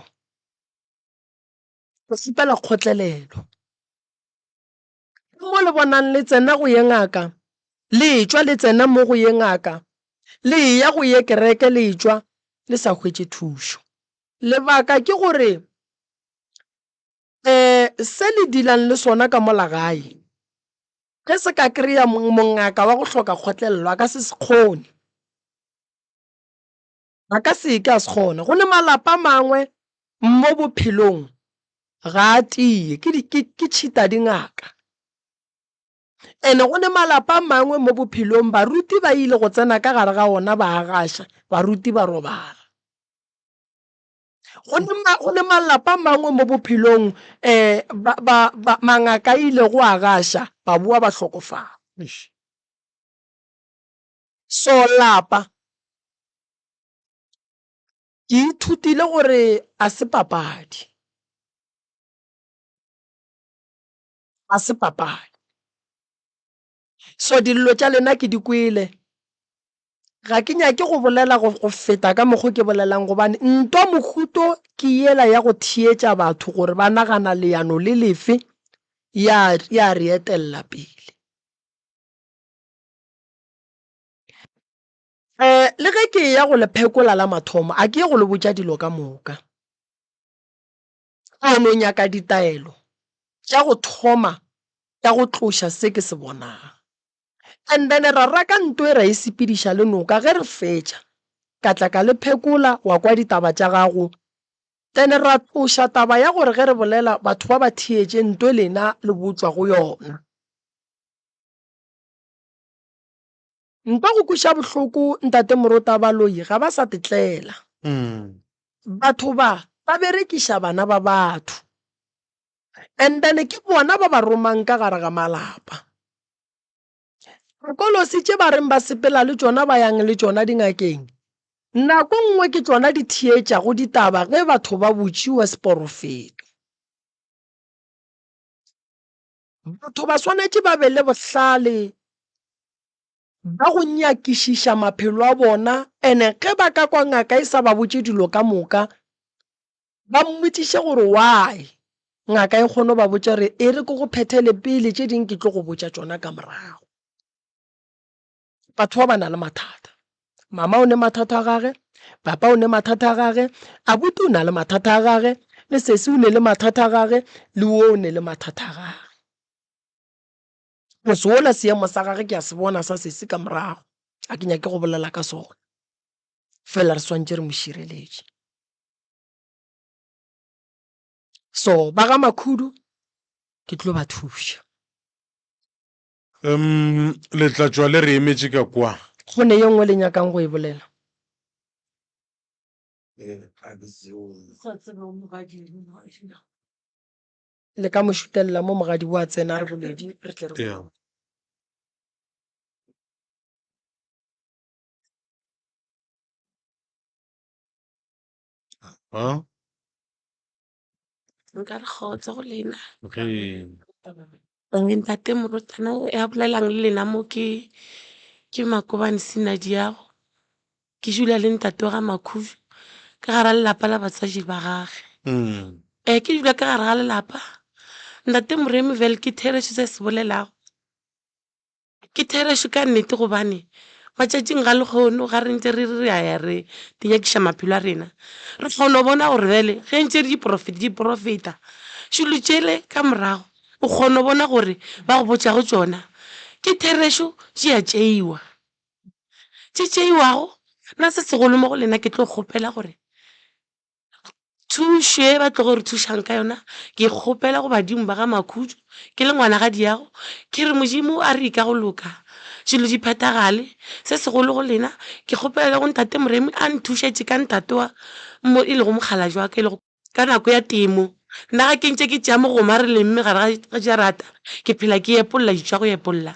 go kgopela kgotlelelo. Ke mo le bonang le tsena go ye ngaka, le etšwa le tsena mo go ye ngaka, le eya go ye kereke le etšwa le sa hwetše thušo. Lebaka ke gore um se le dealang le sona ka mola gae, ge se ka kry-a mongaka wa go hloka kgotlelelo a ka se se kgone. A ka se ke a se kgona. Go ne malapa a mangwe mo bophelong ga a tie, ke, ke, ke tšhita dingaka. Ene go ne malapa a mangwe mo bophelong baruti ba ile go tsena ka gare ga ona ba a gaša, baruti ba robala. Go ne, go ne malapa a mangwe mo bophelong um ba, ba, ba, mangaka a ile go a gaša, ba boa ba hlokofala. So lapa, ke ithutile gore a se papadi. A se papadi. So dillo tša lena ke di kwele. Ga ke nyake go bolela go, go feta ka mokgo ke bolelang gobane ntwa mohuto ke yela ya go theetša batho gore ba nagana leano le lefe ya, ya re etella pele. Um le ge ke eya go le phekola la mathomo, a ke ye go le botša dilo ka moka. Ke no nyaka ditaelo tša go thoma tša go tloša se ke se bonang. And then ra raka nto e ra e sepediša le noka, ge re fetša ka tla ka le phekola wa kwa ditaba tša gago. Then ra tloša taba ya gore ge re bolela batho ba ba theetše nto lena le botšwa go yona. Nka go kweša bohloko ntate Morota baloi ga ba sa tetlela. Batho ba ba berekiša bana ba batho and then ke bona ba ba romang ka gare ga malapa. Dikolosi tše ba reng ba sepela le tšona ba yang le tšona dingakeng nako nngwe ke tšona di theetšago ditaba ge batho ba botšiwa seporofeto. Batho ba swanetše ba be le bohlale ba go nyakišiša maphelo a bona ene ge ba ka kwa ngaka e sa ba botše dilo ka moka ba mmotšiše gore why ngaka e kgone go ba botša gore e re ke go phethele pele tše ding ke tlo go botša tšona ka morago. Batho ba ba na le mathata. Mama o ne mathata a gage, papa o ne mathata a gage, abuti o na le mathata a gage, le sesi o ne le mathata a gage, le wo o ne le mathata a gage. Motse wola seemo sa gage ke a se bona sa sesi ka morago, a ke nyake go bolela ka sona. Fela re swantše re mo šireletše. So ba ga Makhudu ke tlo ba thuša. Um le tla tšwa le re emetše ka kwa. Go ne ye nngwe le nyakang go e bolela? Le ka mo šutelela mo mogadi wa tsena re boledi re tle re. Yeah. Huh? Nka re kgotso go lena. Okay. Ntate Morutana ya bolelang le lena mo ke ke Makobane Sinadiago. Ke dula le ntate wa ga Makhudu ka gara lelapa la batswadi ba gage. Ee, ke dula ka gare ga lelapa. Ntate Moremi bjale ke therešo se se bolelago. Ke therešo ka nnete gobane matšatšing ga lekgono ga re ntše re re re a ya re di nyakiša maphelo a rena, re kgona go bona gore bjale ge ntše re diporofeta di porofeta dilo tšele ka morago o kgona go bona gore ba go botšago tšona ke therešo di a tšeiwa. Tše tšeiwago nna se segolo mo go lena ke tlo kgopela gore Thušo e ba tlogo re thušang ka yona, ke kgopela go badimo ba ga Makhutšo, ke le ngwanagadiago, ke re Modimo a re ka go loka, dilo di phethagale. Se segolo go lena, ke kgopela le go ntate Moremi a nthušetše ka ntate wa mo e lego mokgalabje wa ka e lego ka nako ya temo. Nna ga ke ntše ke tšea mogoma re lemme gare ga jarata, ke phela ke epolla dijo tša go epolla.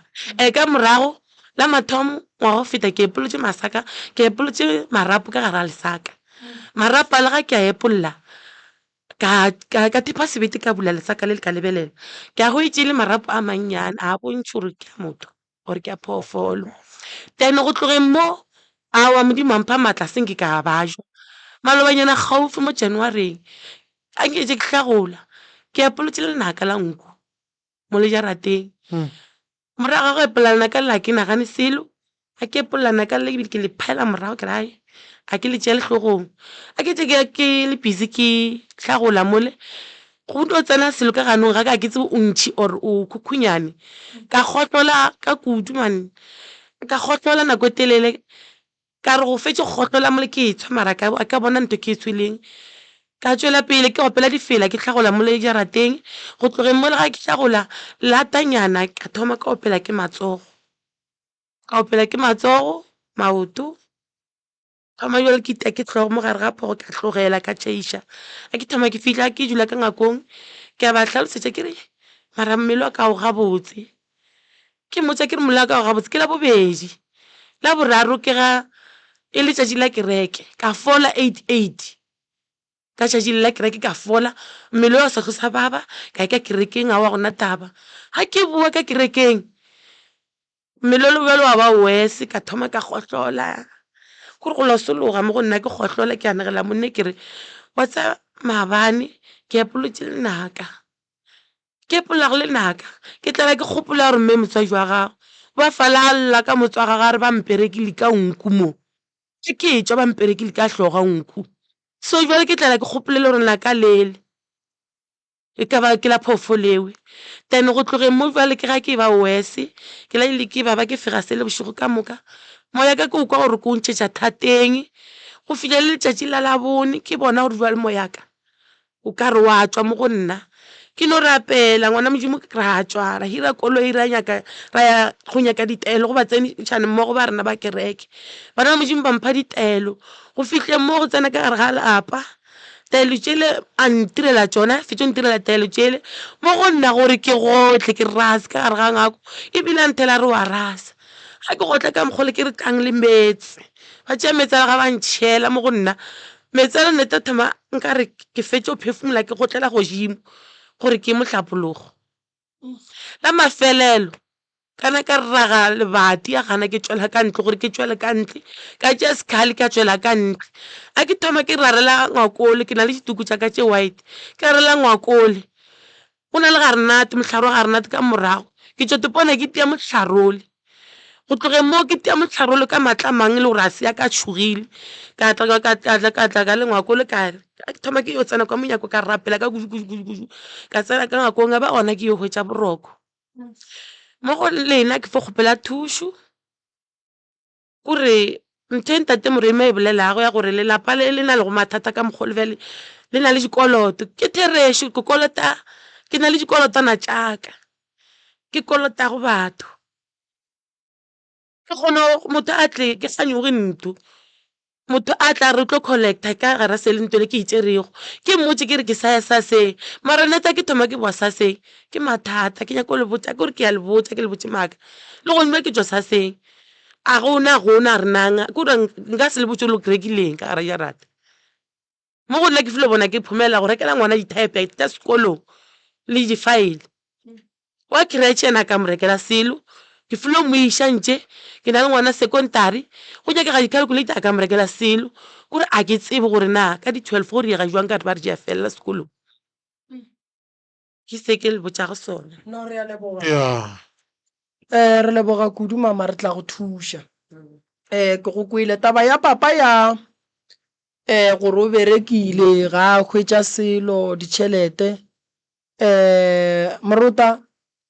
Ka morago la mathomo ngwaga wa go feta ke epolotše masaka, ke epolotše marapo ka gare ga lesaka. Marapo a le ga ke a epolla, ka, ka, ka thipa sebete ka bula lesaka le le ka lebelela. Ke a hwetše e le marapo a mannyane, a bontšhe gore ke a motho or ke a phoofolo. Then go tlogeng mo, aowa Modimo a mpha maatla se nke ka bajwa. Malobanyana kgaufsi mo January-eng, a nke ke hlagola, ke epolotše lenaka la nku. mo le jarateng. Morago ga go epolla lenaka lela ga ke nagane selo, ga ke epolla lenaka lela ebile ke le phaela morago ke re ai ga ke le tšeele hlogong. Ga ke tše ke le busy ke hlagola mole go tlo tsena selo ka ganong ga ka ga ke tsebe o ntšhi or o khukhunyane. Ka kgohlola ka kudu man, ka kgohlola nako e telele. Ka re go fetše go kgohlola mola ke etshwa mara ka ka bona ntho ke e tshweleng. Ka tšwela pele ke opela difela ke hlagola mola jarateng. Go tlogeng mola ga ke hlagola latanyana ka thoma ka opela ke matsogo. Ka opela ke matsogo, maoto, thoma bjale ke itiwa ke hlogo mo gare ga phogo ka tlogela ka tšeiša. Ga ke thoma ke fihla ke dula ka ngakong ke a ba hlalosetša ke re mara mmele wa ka ga o gabotse. Ke mmotša ke re mmele wa ka ga o gabotse ke Labobedi. Laboraro ke ga e le tšatši la kereke ka fola 88 ka tšatši le la kereke ka fola mmele wa sa tlo sa baba ka ya ka kerekeng aowa gona taba. Ga ke bowa ka kerekeng mmele o le bjalo wa ba worse ka thoma ka gohlola kore go losologa mo go nna ke gohlola ke anegela monna ke re wa tseba maabane ke epolotše lenaka. Ke epollago lenaka, ke tlala ke kgopolo ya gore mme motswadi wa gago ba fala a lla ka motswa gagwe a re ba mperekile ka nku mo. Ke ke tšwa ba mperekile ka hloga nku. So bjale ke tlela ke kgopolele gore laka lele e ka ba ke la phoofolo ewe. Then go tlogeng mo bjale ke ga ke ba worse, ke la ile ke ba ba ke fega sele bošego ka moka. Moya ka ke o kwa gore ke o ntšhetša thateng go fihla le letšatši la Labone ke bona gore bjale moyaka O ka re wa tšwa mo go nna. Ke no rapela, ngwana Modimo, ra tšwa, ra hira koloi, ra nyaka, ra ya go nyaka ditaelo go batsenišane mmogo ba rena ba kereke. Bana ba Modimo ba mpha ditaelo. Go fihleng mo go tsena ka gare ga lapa, taelo tšele a ntirela tšona, fetša o ntirela taelo tšele mo go nna gore ke gotle, ke rase ka gare ga ngwako, ebile a nthela a re wa rasa. Ga ke gotla ka mokgwa ole ke re tlang le meetse, ba tšea meetse a ga ba ntšhela mo go nna. Meetse a le nete thoma nkare ke fetše go phefumola ke gotlela godimo gore ke mohlapologo. La mafelelo ka na ka raga lebati ya gana ke tšwela ka ntle gore ke tšwele ka ntle, ka tšea sekhali ka tšwela ka ntle. A ke thoma ke rarela ngwakole ke na le dituku tša ka tše white, ke rarela ngwakole go na le garenate mohlare wa garenate ka morago ke tšo tepona ke tia mohlarole. Go tlogeng moo ke tia mohlarole ka maatla a mang e le gore a se ya ka tšhogile. Ka tla ka tla ka tla ka le ngwako le ka ke thoma ke yo tsena kwa monyako ka rapela ka kudu kudu kudu kudu ka tsena ka ngwakong ya ba gona ke yo hwetša boroko. Mo go lena ke fo kgopela thušo. Kore ntho e ntate Moremi a e bolelago ya gore lelapa le le na lego mathata ka mokgwa o le bjale le na le dikoloto, ke therešo. Ke kolota, ke na le dikolotwana tša ka, ke kolotago batho. Ke kgona motho a tle ke kganyoge ntlo. Motho a tla re o tlo collector ka gara se le ntho e ke e tšerego, ke mmotše ke re ke sa ya saseng, mara nna tsa ke thoma ke boa saseng ke mathata. Ke nyaka go le botša ke gore ke a le botša ke le botše maaka, le gomme ke tšwa saseng a gona gona re nang ke gore nka se le botše gore ke rekile eng ka gare jarata. Mo go nna ke filo bona ke phomela go rekela ngwana di-type tša sekolong le di-file. Wa creche yena a ka mo rekela selo, ke filo mo iša ntše ke na le ngwana secondary, go nyakega di-calculator a ka mo rekela selo. Kore a ke tsebe gore na ka di-twelve go diega jwang ka re ba re di a felela sekolong. Ke se ke le botšago sona. No, re a leboga. Yeah. Eh, re leboga kudu mama, re tla go thuša. Eh, ke go kwele taba ya papa ya eh gore o berekile ga a hwetša selo ditšhelete. Eh, morota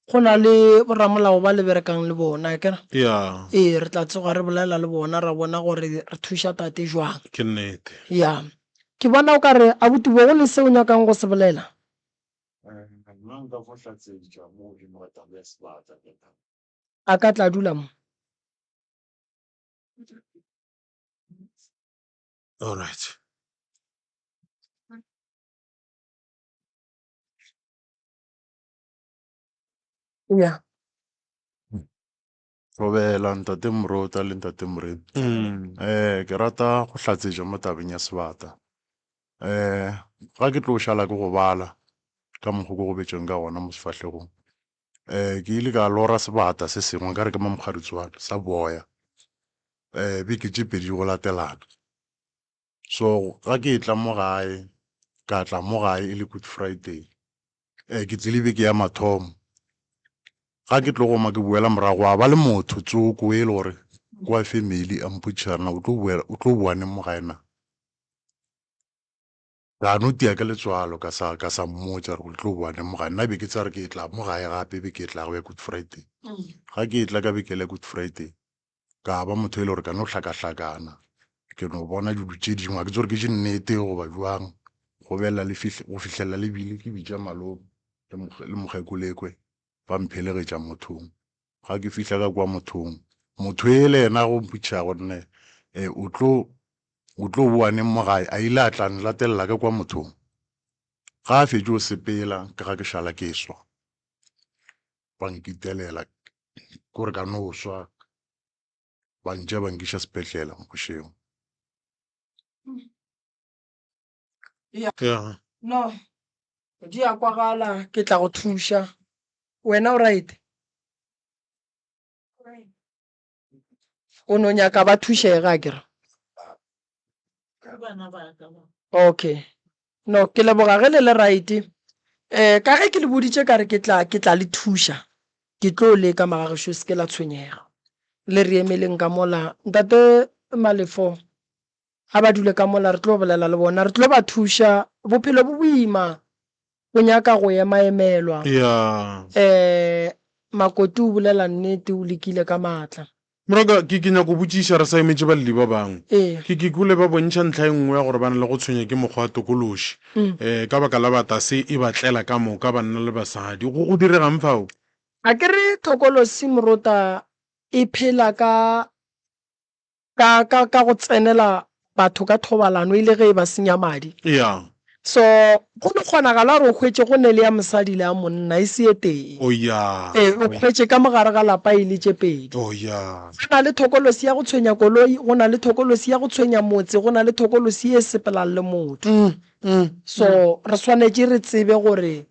go na le boramolao ba le berekang le bona akere? Yeah. Ee, re tla tsoga re bolela le bona ra bona gore re thuša tate jwang. Ke nnete. Ya. Ke bona o ka re abuti bo go le se o nyakang go se bolela. Nna nka fo hlatsetša mo godimo ga taba ya sebata. A ka tla dula mo. All right. Ya. Thobela ntate Morota le ntate Moremi. Mm. Eh ke rata go hlatsetša mo tabeng ya sebata. Eh ga ke tlo šala ke go bala ka mokgo ke gobetšeng ka gona mo sefahlegong. Eh ke ile ka lora sebata se sengwe ka re ke mamokgaritswane sa boya. Eh beke tše pedi go latelana. So ga ke etla mo gae, ka tla mo gae e le Good Friday. Eh, ke tlile beke ya mathomo. Ga ke tlo goma ke boela morago gwa ba le motho tsoko e le gore ke wa family a mpotšiša na o tlo boela o tlo boa neng mo gae na. Ka no tia ke letswalo ka sa ka sa mmotša gore ke tlo boa neng mo gae. Nna be ke tseba gore ke tla mo gae gape beke e tlago ya Good Friday. Ga ke etla ka beke ya Good Friday ka ba motho e le gore ka no hlakahlakana ke no bona dilo tše dingwe ga ke tsore ke tše nnete goba jwang go belela le fihle go fihlelela le bile ke bitša malome le mokgekolekwe ba mphelegetša mothong ga ke fihla ka kwa mothong motho e le yena go mpotšiša gonne um o tlo o tlo boa neng mo gae a ile a tla nlatelela ka kwa mothong ga a fetše o sepela ke ga ke šala ke swa ba nkitelela kore ka no swa ba ntšea ba nkiša sepetlela bošego. Ya. Yeah. No, di a kwagala, ke tla go thuša. Wena o right? O no nyaka ba thušege akere? Okay. No, ke leboga ge le le right. Eh, ka ge ke le boditše ka re ke tla ke tla le thuša. Ke tlo leka magagešo se ke la tshwenyega. Le re emeleng ka mola. Ntate Malefo. A ba dule ka mola re tlo bolela le bona, re tlo ba thuša. Bophelo bo boima, bo nyaka go emaemelwa. Ya. Um Makoti o bolela nnete, o lekile ka maatla. Moraka, ke, ke nyako botšiša re sa emetše balli ba bangwe. Ee. Ke, ke kwele ba bontšha ntlha e nngwe ya gore ba na le go tshwenya ke mokgwa wa tokološi. Um ka baka la bata se e ba tlela ka moka, banna le basadi. Go, go diregang fao? A ke re thokolosi morota e phela ka ka, ka, ka go tsenela batho ka thobalano e le ge e ba senya madi. Yeah. So, go no kgonagala gore o hwetše go ne le ya mosadi le ya monna, e se e tee. Oh yeah. Ee, o hwetše ka mo gare ga lapa e le tše pedi. Oh yeah. Go na le thokolosi ya go tshwenya koloi, go na le thokolosi ya go tshwenya motse, go na le thokolosi ye sepelang le motho. So, re swanetše re tsebe gore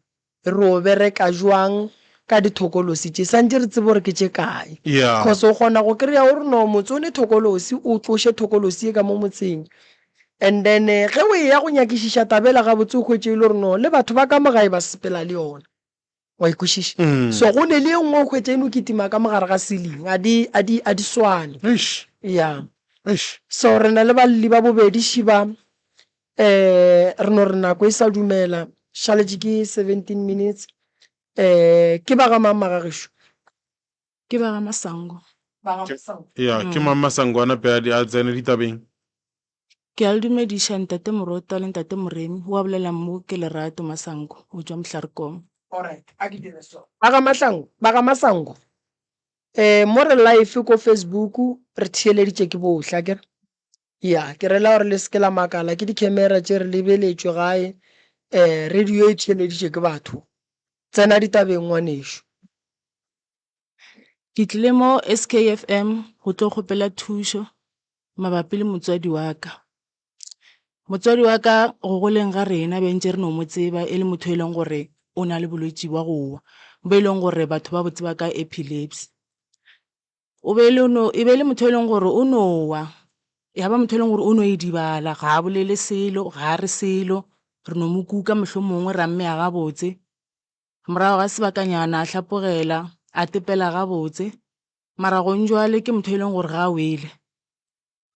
Re o bereka jwang ka dithokolosi tše? Santše re tsebe gore ke tše kae. Yeah. Cause o kgona go kry-a o re no motse o ne thokolosi, o tloše thokolosi ye ka mo motseng. And then ge o eya go nyakišiša taba ela gabotse o hwetše e le gore no le batho ba ka mo gae ba sepela le yona. Wa e kwešiša? So go ne le ye nngwe o hwetša e no kitima ka mo gare ga ceiling. A di, a di, a di swane. Eish. Yeah. Eish. So re na le balli ba bobedi šiba. Eh, re no re nako e sa dumela, šaletše ke 17 minutes. Eh, ke ba ga mang magagešo? Ke ba ga Masango. Ba ga Masango. Ya, ke mang Masango a nape a a tsene ditabeng? Ke a le dumediša Ntate Morota le Ntate Moremi, wa bolela mo ke Lerato Masango, o tšwa Mohlarekong. Alright, a ke dire so. Ba ga Mahlangu, ba ga Masango. Eh, mo re live ko Facebook, re theeleditše ke bohle, akere? Ya, ke rela gore le se ke la makala ke dikhemera tše re lebeletšwe gae, um radio e theeleditšwe ke batho. Tsena ditabeng ngwanešu. Ke tlile mo SKFM go tlo kgopela thušo mabapi le motswadi wa ka. Motswadi wa ka go goleng ga rena be ntše re no mo tseba e le motho e leng gore o na le bolwetši bwa go wa, bo e leng gore batho ba bo tseba ka epilepsy. O be le no, e be le motho e leng gore o no wa, ya ba motho e leng gore o no idibala, ga a bolele selo, ga a re selo, re no mo kuka mohlomongwe ra mmeya gabotse. Morago ga sebakanyana a hlapogela, a tepela gabotse, mara gong jwale ke motho e leng gore ga a wele,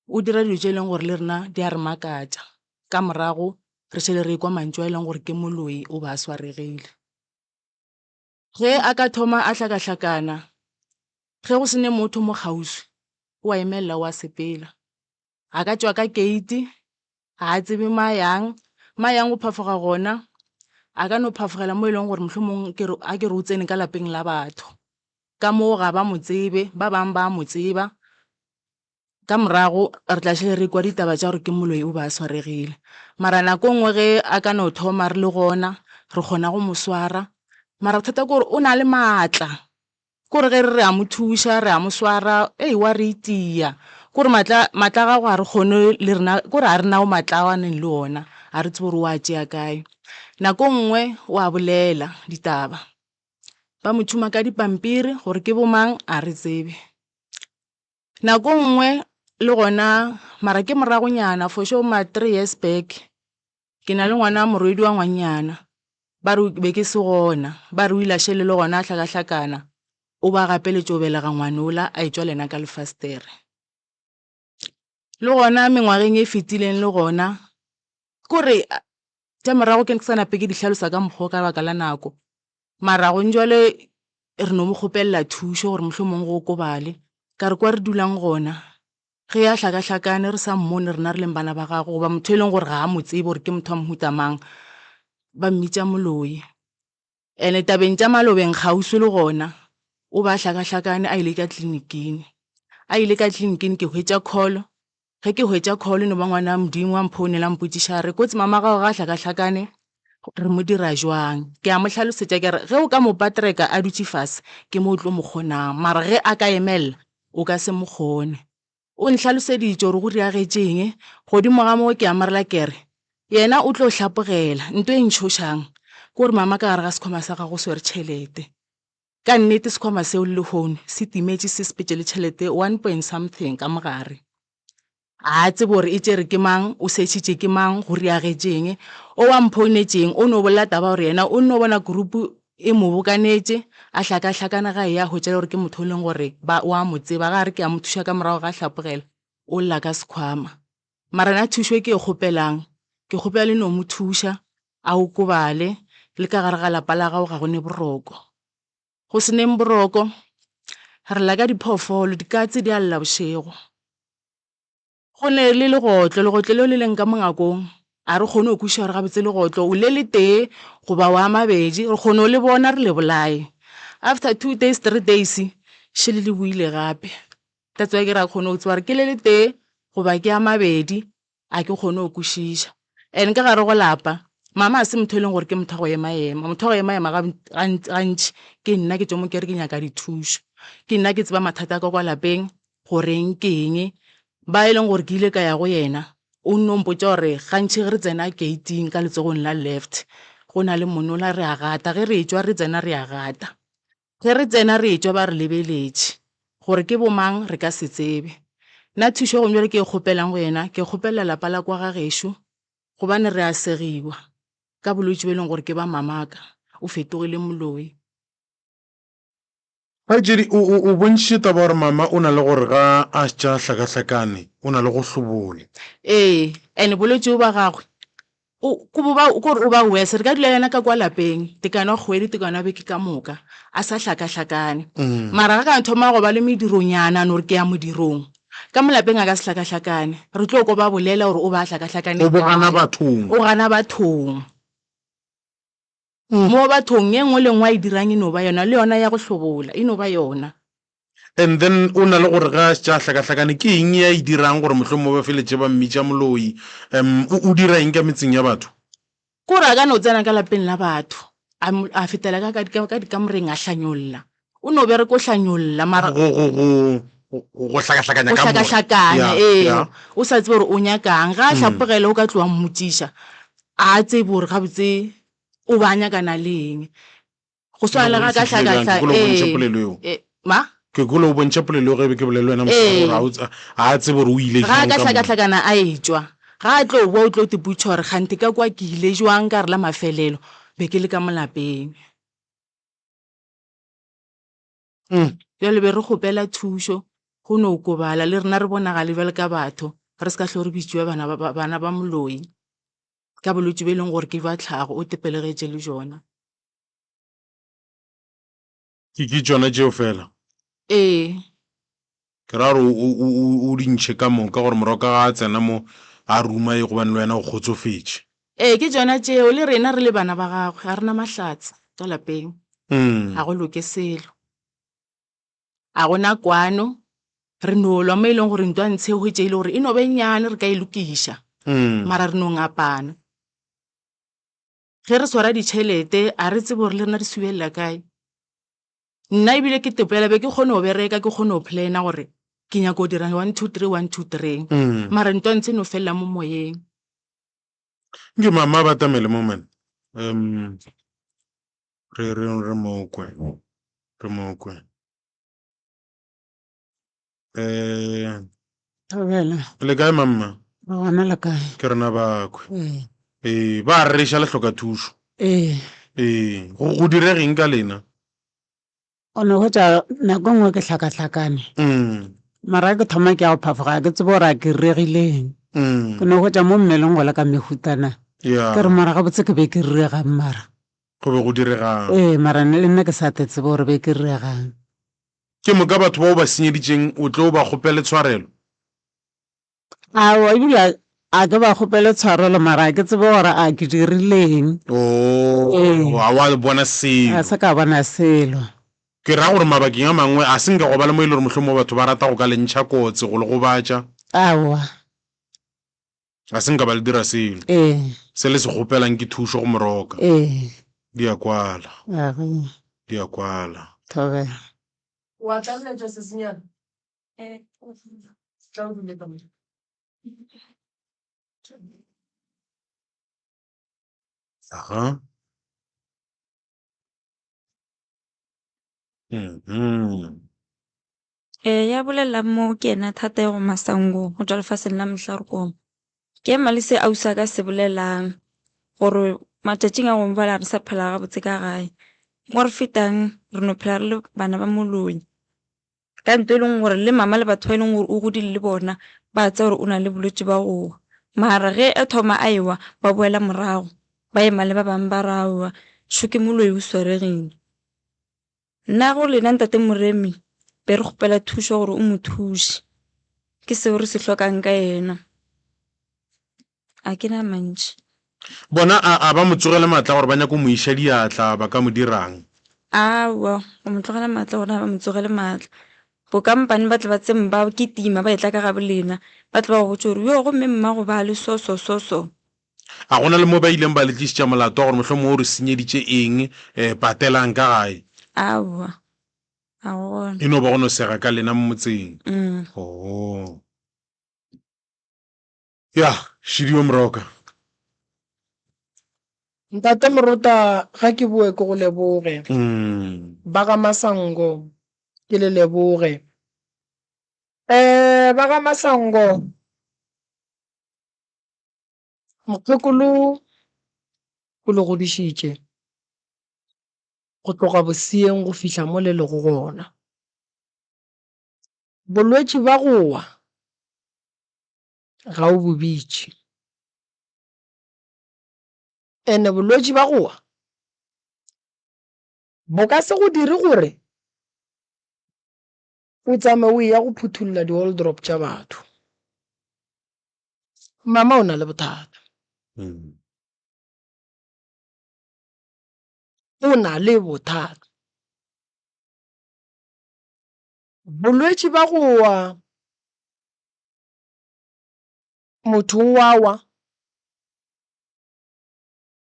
o dira dilo tše e leng gore le rena di a re makatša. Ka morago re šele re ekwa mantšu a e leng gore ke moloi o ba a swaregile. Ge a ka thoma a hlakahlakana, ge go se ne motho mo kgauswi, o a emelela o a sepela. A ka tšwa ka keiti, ga a tsebe mo a yang, mo a yang go phafoga gona, a ka no phafogela mo e leng gore mohlomong ke re a ke re o tsene ka lapeng la batho. Ka moo ga ba mo tsebe, ba bangwe ba a mo tseba. Ka morago re tla šale re kwa ditaba tša gore ke moloi o be a swaregile. Mara nako nngwe ge a ka no thoma re le gona, re kgona go mo swara. Mara bothata ke gore o na le maatla, ke gore ge re re a mo thuša, re a mo swara, ei wa re itia. Ke gore maatla maatla a gagwe ga re kgone le rena, ke gore ga re nao maatla ao a neng le ona, ga re tsebe gore o a tšea kae. Nako nngwe o a bolela ditaba, ba mo tšhuma ka dipampiri gore ke bo mang ga re tsebe. Nako nngwe le gona mara ke moragonyana for sure ma three years back ke na le ngwana morwedi wa ngwannyana ba re be ke se gona ba re o ile a šele le gona a hlakahlakana o ba gapeletša go belega ngwana ola a etšwa le yena ka lefastere. Le gona mengwageng e fetileng le gona kore tša morago ke sa nape ke di hlalosa ka mokgwa o ka baka la nako mara gong jwale re no mo kgopelela thušo gore mohlomong go okobale ka re kwa re dulang gona ge a hlakahlakane re sa mmone rena re leng bana ba gagwe goba motho e leng gore ga a mo tsebe gore ke motho wa mohuta mang ba mmitša moloi. Ene tabeng tša malobeng kgauswi le gona o ba a hlakahlakane a ile ka tleliniking. A ile ka tleliniking ke hwetša call, ge ke hwetša call e no ba ngwana Modimo a mphounela a mpotšiša a re kotsi mama gago ga a hlakahlakane re mo dira jwang. Ke a mo hlalosetša ke re ge o ka mo patreka a dutše fase ke mo o tlo mo kgonang mara ge a ka emelela o ka se mo kgone. O nhlaloseditše gore go diragetšeng. Godimo ga moo ke a mo rela ke re, Yena o tlo hlapogela. Nto e ntšhošang ke gore mama ka gare ga sekhwama sa gagwe o swere tšhelete. Ka nnete sekhwama seo le lehono se timetše se sepetše le tšhelete one point something ka mo gare. Ga a tsebe gore e tšere ke mang, o setšhitše ke mang, go riagetšeng. O a mphounetšeng o no bolela taba ya gore yena o nno bona group e mo bokanetše, a hlakahlakana ga eya a hwetša le gore ke motho o leng gore ba o a mo tseba, ga a re ke a mo thuša ka morago ga hlapogela o lla ka sekhwama. Mara nna thušo e ke e kgopelang, ke kgopela le no mo thuša a okobale, le ka gare ga lapa la gago ga go ne boroko. Go se neng boroko, re lla ka diphoofolo, dikatse di a lla bošego. Go ne le legotlo, legotlo leo le leng ka mongakong, a re kgone go kwešiša gore gabotse legotlo o le letee goba wa mabedi, re kgone go le bona re le bolaye. After 2 days, 3 days, šele le boile gape. That's why ke re ga ke kgone go tseba gore ke le letee goba ke a mabedi, a ke kgone go kwešiša. And ka gare go lapa, mama ga se motho e leng gore ke motho wa go ema-ema, motho wa go ema-ema gantši ke nna ke tšwa mo ke re ke nyaka dithušo. Ke nna ke tseba mathata a ka kwa lapeng goreng ke eng, ba e leng gore ke ile ka ya go yena o nno mpotša gore gantši ge re tsena gate-ing ka letsogong la left go na le monola re a gata, ge re etšwa re tsena re a gata. Ge re tsena re etšwa ba re lebeletše, gore ke bomang re ka se tsebe. Nna thušo gomme bjale ke e kgopelang go yena, ke kgopelela lapa la kwa ga gešo gobane re a segiwa ka bolwetši bo e leng gore ke ba mamaka, o fetogile moloi. Kgaetšedi, o, o, o bontšhitše taba gore mama o na le gore ga a šetše a hlakahlakane, o na le go hlobola. Ee, and bolwetši bo ba gagwe, o, ko bo ba, ko re o ba worse. Re ka dula le yena ka kwa lapeng, tekano ya kgwedi, tekano ya beke ka moka, a sa hlakahlakane. Mara ga ka thoma go ba le medironyana, a no re ke ya modirong, ka mo lapeng a ka se hlakahlakane. Re tlo kwa ba bolela gore o ba a hlakahlakane O bo gana kae. bathong. O gana bathong. Mo bathong, ye nngwe le nngwe a e dirang e no ba yona, le yona ya go hlobola e no ba yona. And then o na le gore ge a šetše a hlakahlakane, ke eng ye a e dirang gore mohlomongwe ba feletše ba mmitša moloi? Um, o, o dira eng ka metseng ya batho? Ke gore a ka no tsena ka lapeng la batho, a, a fetela ka, ka, ka dikamoreng a hlanyolla. O no bereka o hlanyolla, mara. Go, go, go, go, go hlakahlakanya Go kamora. hlakahlakanya, Ya, ee. ya. O sa tsebe gore o nyakang. Ga a hlapogela o ka tloga mmotšiša, a a tsebe gore gabotse o ba nyakana le eng. Go swana le ga ka hlakahla, Ke kwele o bontšha ee, polelo eo. ee, ma? Ke kwele o bontšha polelo eo ge be ke bolela le wena mosegare gore a o ga a tsebe gore o ile Ga jwang a ka ka mo. hlakahlakana a etšwa, ga a tlo boa o tlo tipotšiša gore kganthe ka kwa ke ile jwang ka re la mafelelo be ke le ka mo lapeng. Bjale be re kgopela thušo go no okobala le rena re bonagale bjalo ka batho, re se ka hlwe re bitšiwa bana ba, bana ba moloi ka bolwetši bo e leng gore ke bja tlhago o tepelegetše le bjona. Ke, ke tšona tšeo fela? Ee. Ke ra gore o, o, o, o di ntšhe ka moka gore moroka ga a tsena mo a ruma ye gobane le wena o kgotsofetše. Ee, ke tšona tšeo. Le rena re le bana ba gagwe ga re na mahlatse ka lapeng. Ga go loke selo. Ga go na kwano. Re no lwa mo e leng gore ntwa ntshe e hwetše e le gore e no ba e nnyane re ka e lokiša. Mara re no ngapana. Ge re swara ditšhelete a re tsebe gore le rena re subelela kae. Nna ebile ke tepela be ke kgone go bereka ke kgone go plana gore ke nyaka go dira 1 2 3 1 2 3. Mara ntwa ntshe e no felela mo moyeng. Nke mama a batamele mo man. Um re re re mo kwe. Re mo kwe. Eh Thobela. Le kae mamma? Re gona le kae? Ke rena bakhwe. Ee. Ee, ba re reša le hloka thušo. Ee. Ee, go go diregeng ka lena? O no hwetša nako e nngwe ke hlakahlakane. Mara ke thoma ke ya go phafoga ga ke tsebe gore a ke regileng. Ke no hwetša mo mmeleng go le ka mehutana. Ya. Ke re mara gabotse ke be ke regang mara. Go be go diregang? Ee, mara le nna ke sa te tsebe gore be ke regang. Ke moka batho ba o ba senyeditšeng o tlo ba kgopele tshwarelo? Aowa, ebile a ke ba kgopele tshwarelo mara ga ke tsebe gore a ke dirileng. Oo, Ee. ga wa bona selo. Ga se ka bona selo. Ke ra gore mabakeng a mangwe a se nka gwa ba le mo e le gore mohlomongwe batho ba rata go ka le ntšha kotsi go le gobatša. Aowa. Ga se nka ba le dira selo. Ee. Se le se kgopelang ke thušo go moroka. Ee. Di a kwala. Age. Di a kwala. Thobela. Wa tlaleletša sesenyana? Ee. Tla o dule ka mo. Aha. Mhm. Ee, ya bolelang mo ke yena Thatego Masango go tšwa lefaseng la Mohlarukong. Ke ema le se ausi a ka se bolelang gore matšatšing a gongwe bjale ga re sa phela gabotse ka gae. Mo re fetang re no phela re le bana ba moloi ka nto e leng gore le mama le batho ba e leng gore o godile le bona ba tseba gore o na le bolwetši ba go wa. Mara ge a thoma a ewa ba boela morago ba ema le ba bangwe ba re aowa šo ke moloi o swaregile. Nna go lena ntate Moremi be re kgopela thušo gore o mo thuše. Ke seo re se hlokang ka yena. A ke na mantši. Bona a a ba mo tsogele maatla gore ba nyako mo iša diatla ba ka mo dirang? Aowa, go mo tlogela maatla gona ga ba mo tsogele maatla. Bokampane ba tle ba tseng ba kitima ba etla ka gabo lena, ba tle ba go botše gore yo gomme mmago ba le so so so so. A go na le mo ba ileng ba le tlišitša molato wa gore mohlomongwe o re senyeditše eng, eh, patelang ka gae? Aowa, ga go gona. E no ba go no sega ka lena mo motseng. Mm. Oh. Ya, Šidiwe Moroka. Ntate Morota ga ke boe ke go leboge. Mm. Ba ga Masango ke le leboge. Eh ba ga Masango mokgekolo o le godišitše go tloga boseeng go fihla mo le lego gona. Bolwetši ba go wa ga o bo bitše. Ene bolwetši ba go wa bo ka se go dire gore o tsamaye o eya go phuthulla di-wardrobe tša batho. Mama o na le bothata. O na le bothata. Bolwetši ba go wa motho o a wa,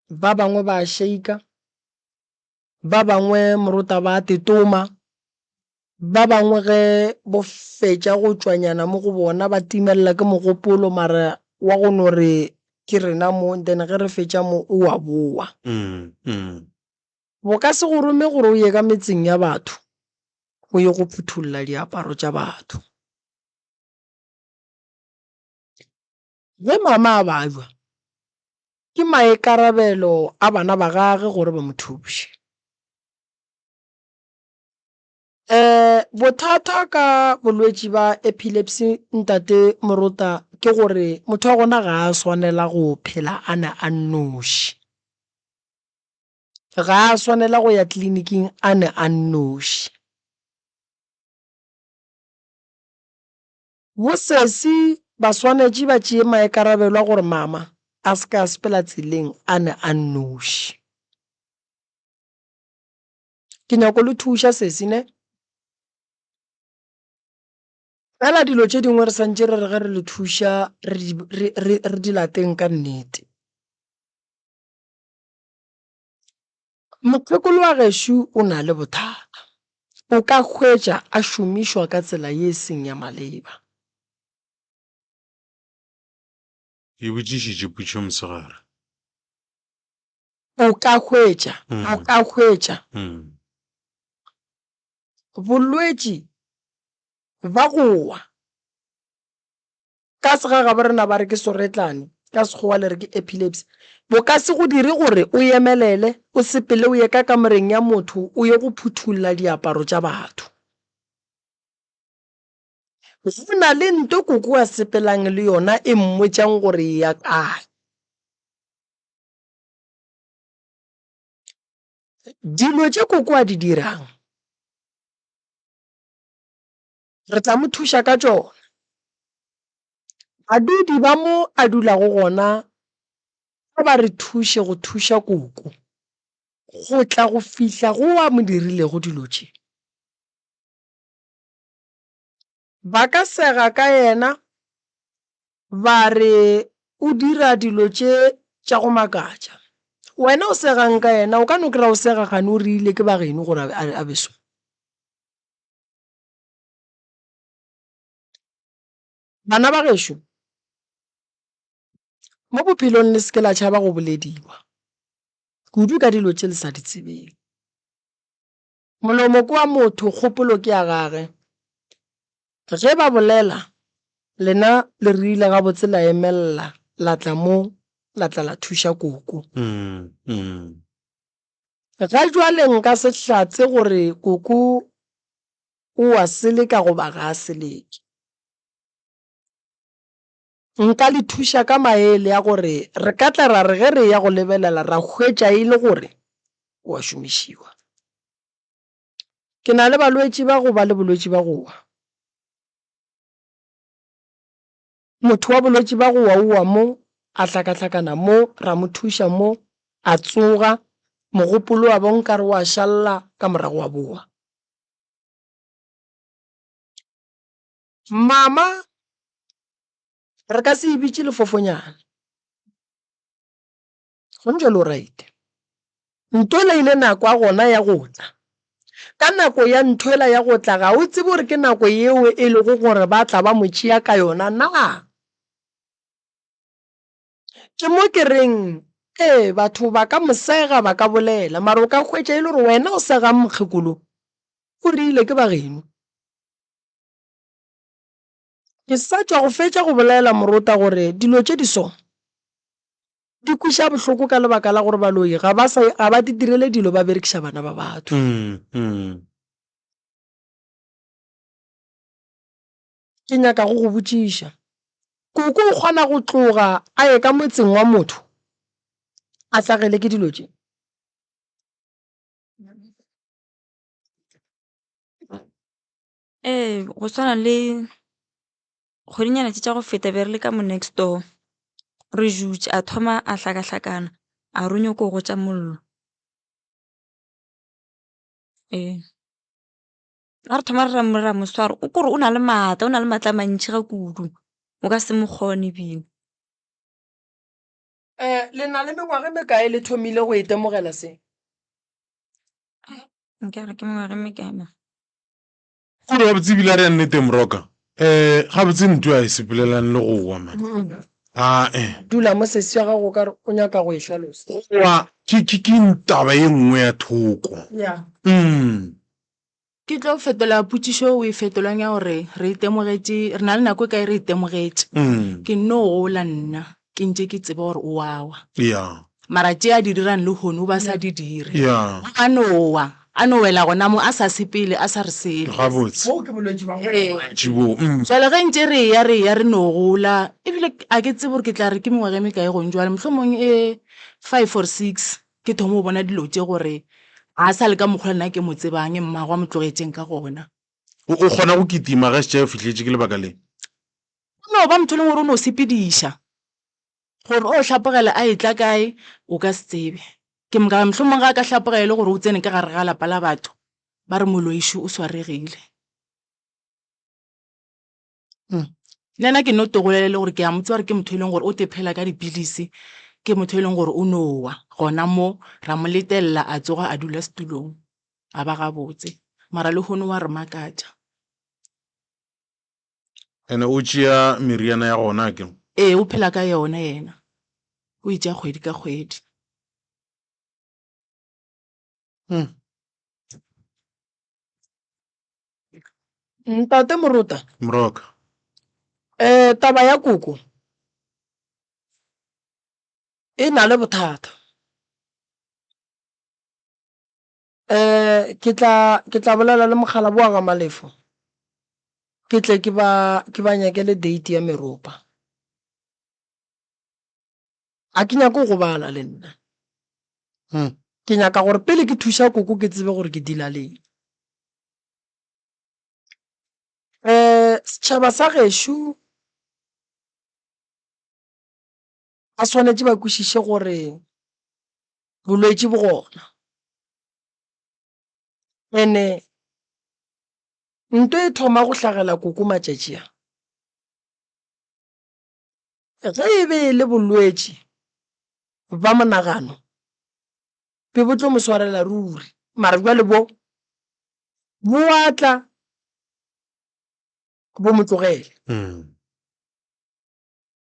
ba bangwe ba a shaker, ba bangwe morota ba a tetoma, ba bangwe ge bo fetša go tšwa nyana mo go bona ba timelela ke mogopolo mara wa go no re ke rena mo then ge re fetša mo o a bowa. Bo ka se go rome gore o ye ka metseng ya batho o ye go phuthulla diaparo tša batho. Ge mama a babja, ke maikarabelo a bana ba gage gore ba mo thuše. Um bothata ka bolwetši ba epilepsy ntate Morota ke gore motho wa gona ga a swanela go phela a na a nnoši. Ga a swanela go ya tleliniking a ne a nnoši. Bosesi ba swanetše ba tšee maikarabelo a gore mama a se ke a sepela tseleng a ne a nnoši. Ke nyako le thuša sesi ne? Fela dilo tše dingwe re santše re re ge re le thuša re di, re, re, re di lateng ka nnete. Mokgekolo wa gešo o na le bothata. O ka hwetša a šomišwa ka tsela ye e seng ya maleba. Ke botšišitše potšo mosegare. O ka hwetša, o ka hwetša bolwetši ba go wa. Ka segagabo rena ba re ke soretlane, ka Sekgowa le re ke epilepsy. Bo ka se go dire gore o emelele, o sepele o ye ka kamoreng ya motho o ye go phuthulla diaparo tša batho. Go na le nto koko a sepelang le yona e mmotšang gore eya kae. Dilo tše koko a di dirang Re tla mo thuša ka tšona. Badudi ba mo a dulago gona a ba re thuše go thuša koko go tla go fihla go a mo dirilego dilo tše. Ba ka sega ka yena ba re o dira dilo tše tša go makatša. Wena o segang ka yena? O ka no kry-a o sega kgane o rile ke ba geno gore a be so. Bana ba gešo, mo bophelong le se ke la tšhaba go bolediwa, kudu ka dilo tše le sa di tsebeng. Molomo ke wa motho, kgopolo ke ya gage. Ge ba bolela, lena le rile gabotse la emelela la tla mo la tla la thuša koko. Ga jwale nka se hlatse gore koko o a seleka goba ga a seleke. Nka le thuša ka maele a gore re ka tla ra re ge re eya go lebelela ra hwetša e le gore o a šomišiwa. Ke na le balwetši ba go ba le bolwetši ba go wa. Motho wa bolwetši ba go wa o wa mo, a hlakahlakana mo, ra mo thuša mo, a tsoga, mogopolo wa ba o nkare o a šalla, ka morago wa bowa. Mama, re ka se e bitše lefofonyana. Gone jwale o right. Ntwela ile nako ya gona ya go tla. Ka nako ya ntwela ya go tla ga o tsebe gore ke nako yeo e lego gore ba tla ba mo tšea ka yona na. Ke mo ke reng ee batho ba ka mo sega ba ka bolela mara o ka hwetša e le gore wena o segang mokgekolo o rile ke ba geno. Ke sa tšwa go fetša go bolela morota gore dilo tše di so di kweša bohloko ka lebaka la gore baloi ga ba sa ga ba di direle dilo ba berekiša bana ba batho. Ke nyaka go go botšiša, koko o kgona go tloga a ye ka motseng wa motho a hlagele ke dilo tše? Ee, go swana le kgwedinyana tše tša go feta be re le ka mo next door re dutše a thoma a hlakahlakana a re o nyako go gotša mollo. Ee, ga re thoma re ra mo swara o kore o na le maatla, o na le maatla a mantši ga kudu o ka se mo kgone ebile. Le na le mengwaga e mekae le thomile go itemogela se? Nkare ke mengwaga e mekae na? Gore gabotse ebile a re ya nnete Moroka, um gabotse ntwa e sepelelane le go wa man. Ae. Dula mo sesi wa gago o ka re o nyaka go e hlalosa. Go wa ke ke ke taba ye nngwe ya thoko. Yeah. Mm. Ke tlo fetola potšišo o e fetolang ya gore re itemogetše, re na le nako e kae re itemogetše. Mm. Ke nno gola nna ke ntše ke tseba gore o a wa. Yeah. Mara tše a di dirang lehono o ba sa di dire. Yeah. A no wa, a no wela gona mo a sa sepele, a sa re selo. Gabotse. Boo ke bolwetši ba go Ee. Bolwetši boo. Mm. Jwale ge ntše re eya re eya re no gola, ebile a ke tsebe gore ke tla re ke mengwaga e mekae gong jwale, mohlomong e five or six ke thoma go bona dilo tše gore ga a sa le ka mokgwa nna ke mo tsebang, mmagwe a mo tlogetšeng ka gona. O, o kgona go kitima ge a šetše a fihletše ke lebaka le? O no ba motho e leng gore o no sepediša. Gore o hlapogela a etla kae o ka se tsebe. Ke moka mohlomong ga a ka hlapogela e le gore o tsene ka gare ga lapa la batho, ba re moloiši o swaregile. Le yena ke no togolela e le gore ke a mo tseba gore ke motho e leng gore o te phela ka dipilisi, ke motho e leng gore o no wa gona mo, ra mo letelela a tsoga a dula setulong a ba gabotse. Mara lehono wa re makatša. Ene o tšea meriana ya gona ke? Ee, o phela ka yona yena. O e tšea kgwedi ka kgwedi. Hmm. Ntate Morota. Moroka. Eh, taba ya koko e na le bothata. Eh, ke tla ke tla bolela le mokgalabo wa ga Malefo. Ke tle ke ba ke ba nyakele date ya meropa. A ke nyake go gobala le nna. Hmm. Ke nyaka gore pele ke thuša koko ke tsebe gore ke deala le eng. Eh, setšhaba sa gešo ba swanetše ba kwešiše gore bolwetši bo gona. Ene nto e thoma go hlagela koko matšatši a. Ge e be e le bolwetši ba monagano be bo tlo mo swarela ruri, mara bjale bo bo a tla bo mo tlogele.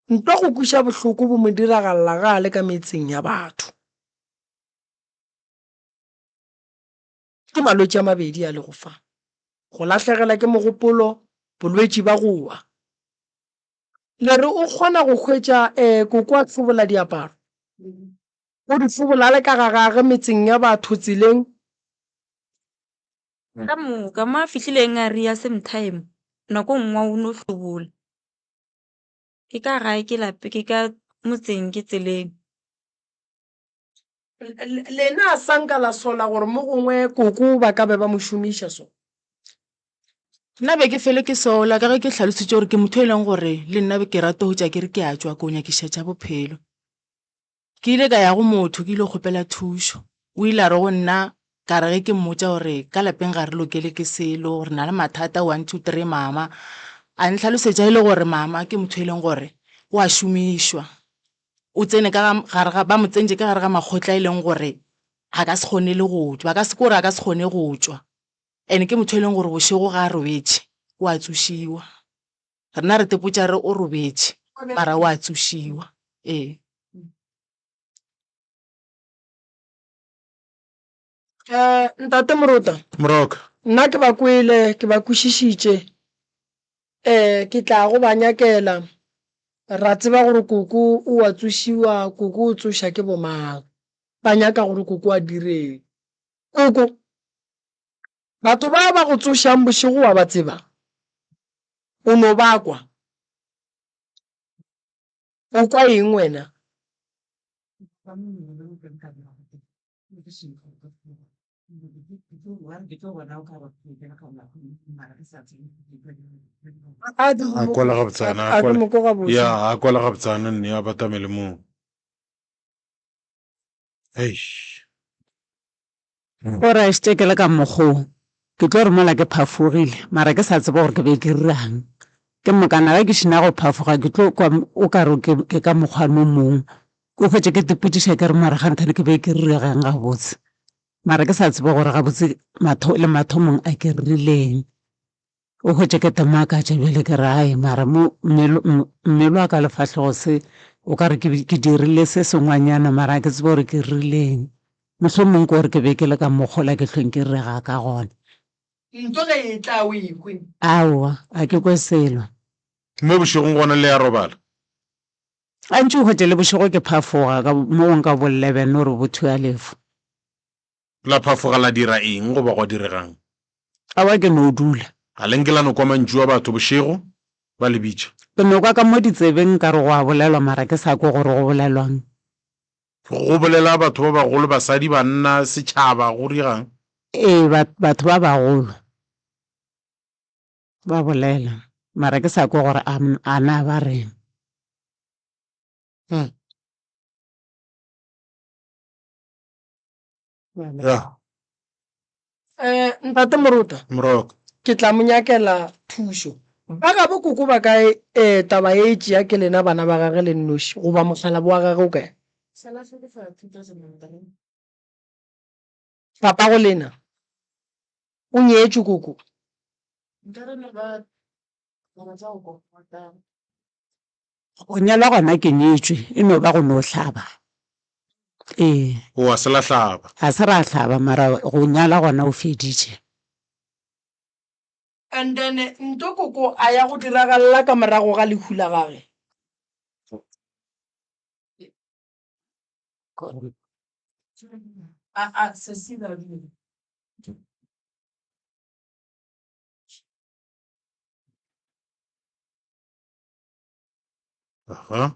Ntwa go kweša bohloko bo mo diragalela ge a le ka metseng ya batho. Ke malwetši a mabedi a lego fa, go lahlegela ke mogopolo, bolwetši ba go wa. Le re o kgona go hwetša koko a hlobola diaparo? O di hlobola a le ka ga gage metseng ya batho tseleng? Ka moka mo a fihlileng a re ya same time, nako nngwe o no hlobola. Ke ka gae ke lape ke ka motseng ke tseleng. Lena a sa nka la sola gore mo gongwe koko ba ka be ba mo šomiša so? Nna be ke fele ke sola ka ge ke hlalositše gore ke motho e leng gore le nna ke rata go tša ke re ke a tšwa ko nyakiša tša bophelo. Ke ile ka ya go motho ke ile kgopela thušo. O ile a re go nna ka re ge ke mmotša gore ka lapeng ga re lokele ke selo, re na le mathata one two three mama. A ntlhalosetša e le gore mama ke motho e leng gore o a šomišwa. O tsene ka gare ga, ba mo tsentše ka gare ga makgotla e leng gore a ka se kgone le go tšwa, ba ka se, ke gore a ka se kgone go tšwa. And ke motho e leng gore bošego ga a robetše o a tsošiwa. Rena re tepotša re o robetše mara o a tsošiwa. Ee. Eh, Ntate Morota. Moroka. Nna ke ba kwele, ke ba kwešišitše. Eh, ke tla go ba nyakela. Ra tseba gore koko o a tsošiwa, koko o tsoša ke bomang. Ba nyaka gore koko a direng. Koko, batho ba ba go tsošang bošego wa ba tseba? O no ba kwa. O kwa eng wena? A kwala gabotsana, a kwala, ya, a kwala gabotsana nne a batamele moo. Eish. Gore a šetše ke le ka mokgoo, ke tlo re mola ke phafogile, mara ke sa tsebe gore ke be ke dirang. Ke mokana ge ke šina go phafoga ke tlo kwa o ka re ke ka mokgwa mo mongwe. Ke hwetše ke ipotšiša ke re mara kganthane ke be ke riregang gabotse. Mara ke sa tsebe gore gabotse le mathomong a ke rileng. O hwetše ke te makatša bjale ke re ai mara mo mmele wa ka lefahlogo se o ka re ke dirile se sengwanyana mara ga ke tsebe gore ke rileng. Mohlomong ke gore ke be ke le ka mokgola ke hlweng ke rega ka gona. Nto ge e tla o e kwe? Aowa, ga ke kwe selo. Mo bošegong gona le a robala? Gantši o hwetše le bošego ke phafoga ka mo go nka bo 11 or bo 12. La phafoga la dira eng goba gwa direga'ng? Aowa ke no dula. Ga le nke la no kwa mantšu a batho bošego ba le bitša? Ke no kwa ka mo ditsebeng nkare go a bolelwa mara ke sa kwe gore go bolelwang. Go bolela batho ba bagolo, basadi, banna, setšhaba, go direga'ng? Ee, batho ba bagolo ba bolela mara ke sa kwe gore a na ba reng. Hmm. Ya. Eh, Ntate Moruta. Moroka. Ke tla mo nyakela thušo. Ba gabo koko ba kae eh, taba e tšea ke lena bana ba gage le nnoši goba mokgalabo wa gage o kae? Sala hlokofala 2003. Papago lena o nyetšwe koko? Nka re no ba taba tša go kokota. Go nyalwa gona ke nyetšwe, e no ba go no hlaba. Ee. O a se la hlaba? Ga se ra hlaba mara go nyala gona o feditše. And then nto koko a ya go diragalla ka morago ga lehu la gage. A a sesi ba dule. Aha.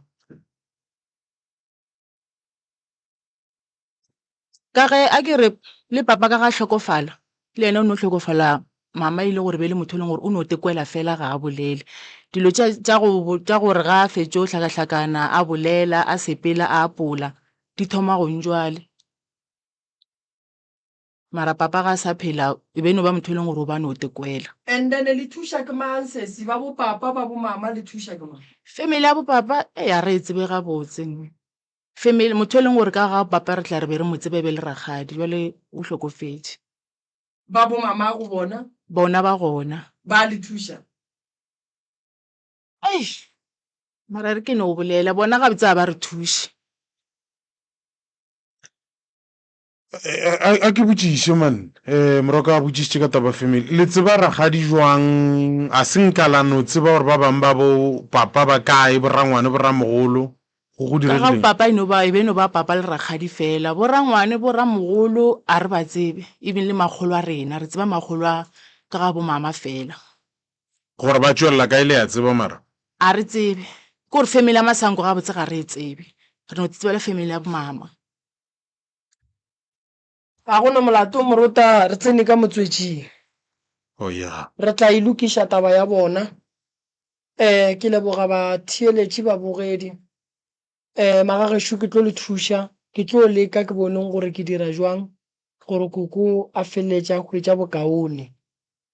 Ka ge a ke re le papa ka ga hlokofala, le yena o no hlokofala mama e le gore be le motho e leng gore o no tekwela fela ga a bolele. Dilo tša tša go tša gore ga a fetšo hlakahlakana a bolela a sepela a apola di thoma gong jwale. Mara papa ga a sa phela e be e no ba motho e leng gore o ba no tekwela. And then le thuša ke mang sesi? Ba bo papa, ba bo mama le thuša ke mang? Family ya bo papa ei ga re e tsebe gabotse. Family motho e leng gore ka ga papa re tla re be re mo tseba e be le rakgadi jwale o hlokofetše. Ba bo mama go bona? Bona ba gona. Ba le thuša? Eish mara re ke no bolela bona gabotse ga ba re thuše. A ke botšiše man, um Moroka a botšišitše ka taba family. Le tseba rakgadi jwang? A se nka la no tseba gore ba bangwe ba bo papa ba kae, bo rangwane, bo ramogolo? Go go Ka ga diregileng? papa e no ba, e be no ba papa le rakgadi fela. Bo rangwane, bo ramogolo a re ba tsebe, even le makgolo a rena, re tseba makgolo a ka ga bo mama fela. Gore ba tšwelela kae le a tseba mara? A re tsebe. Ke gore family ya Masango gabotse ga re e tsebe. Re no tsebela family ya bomama. Ga go na molato morota re tsene ka motswetšing. Oh yeah. Re tla e lokiša taba ya bona. Um ke leboga batheeletši babogedi. Um magagešo ke tlo le thuša, ke tlo leka ke boneng gore ke dira jwang gore koko a feleletše a hwetša bokaone.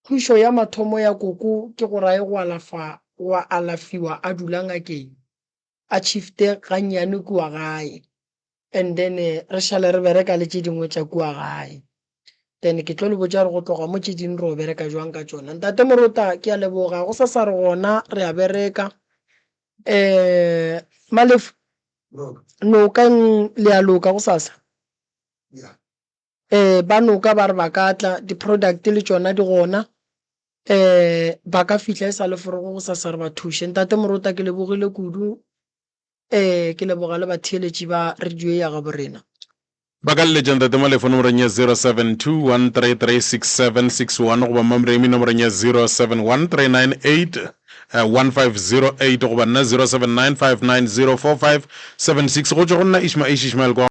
Thušo ya mathomo ya koko ke gore a ye go alafa go alafiwa a dula ngakeng, a shifte gannyane kua gae and then re šale re bereka le tše dingwe tša kua gae. Then ke tlo le botša gore go tloga mo tše dingwe ro bereka jwang ka tšona. Ntate Morota ke a leboga, gosasa re gona re a bereka. Um Malefu, nokeng le a loka gosasa? Ee, ba noka ba re ba ka tla, di-product le tšona di gona. Um ba ka fihla e sa le forogo gosasa re ba thuše. Ntate Morota ke lebogile kudu, um ke leboga le batheeletši ba radio ye ya gabo rena. Ba ka leletša Ntate Malefo nomorong ya 0721336761 goba Mamremi nomorong ya 0713981508 goba nna 0795904576 go tšwa go nna Ishma Eish Ishmael kwa.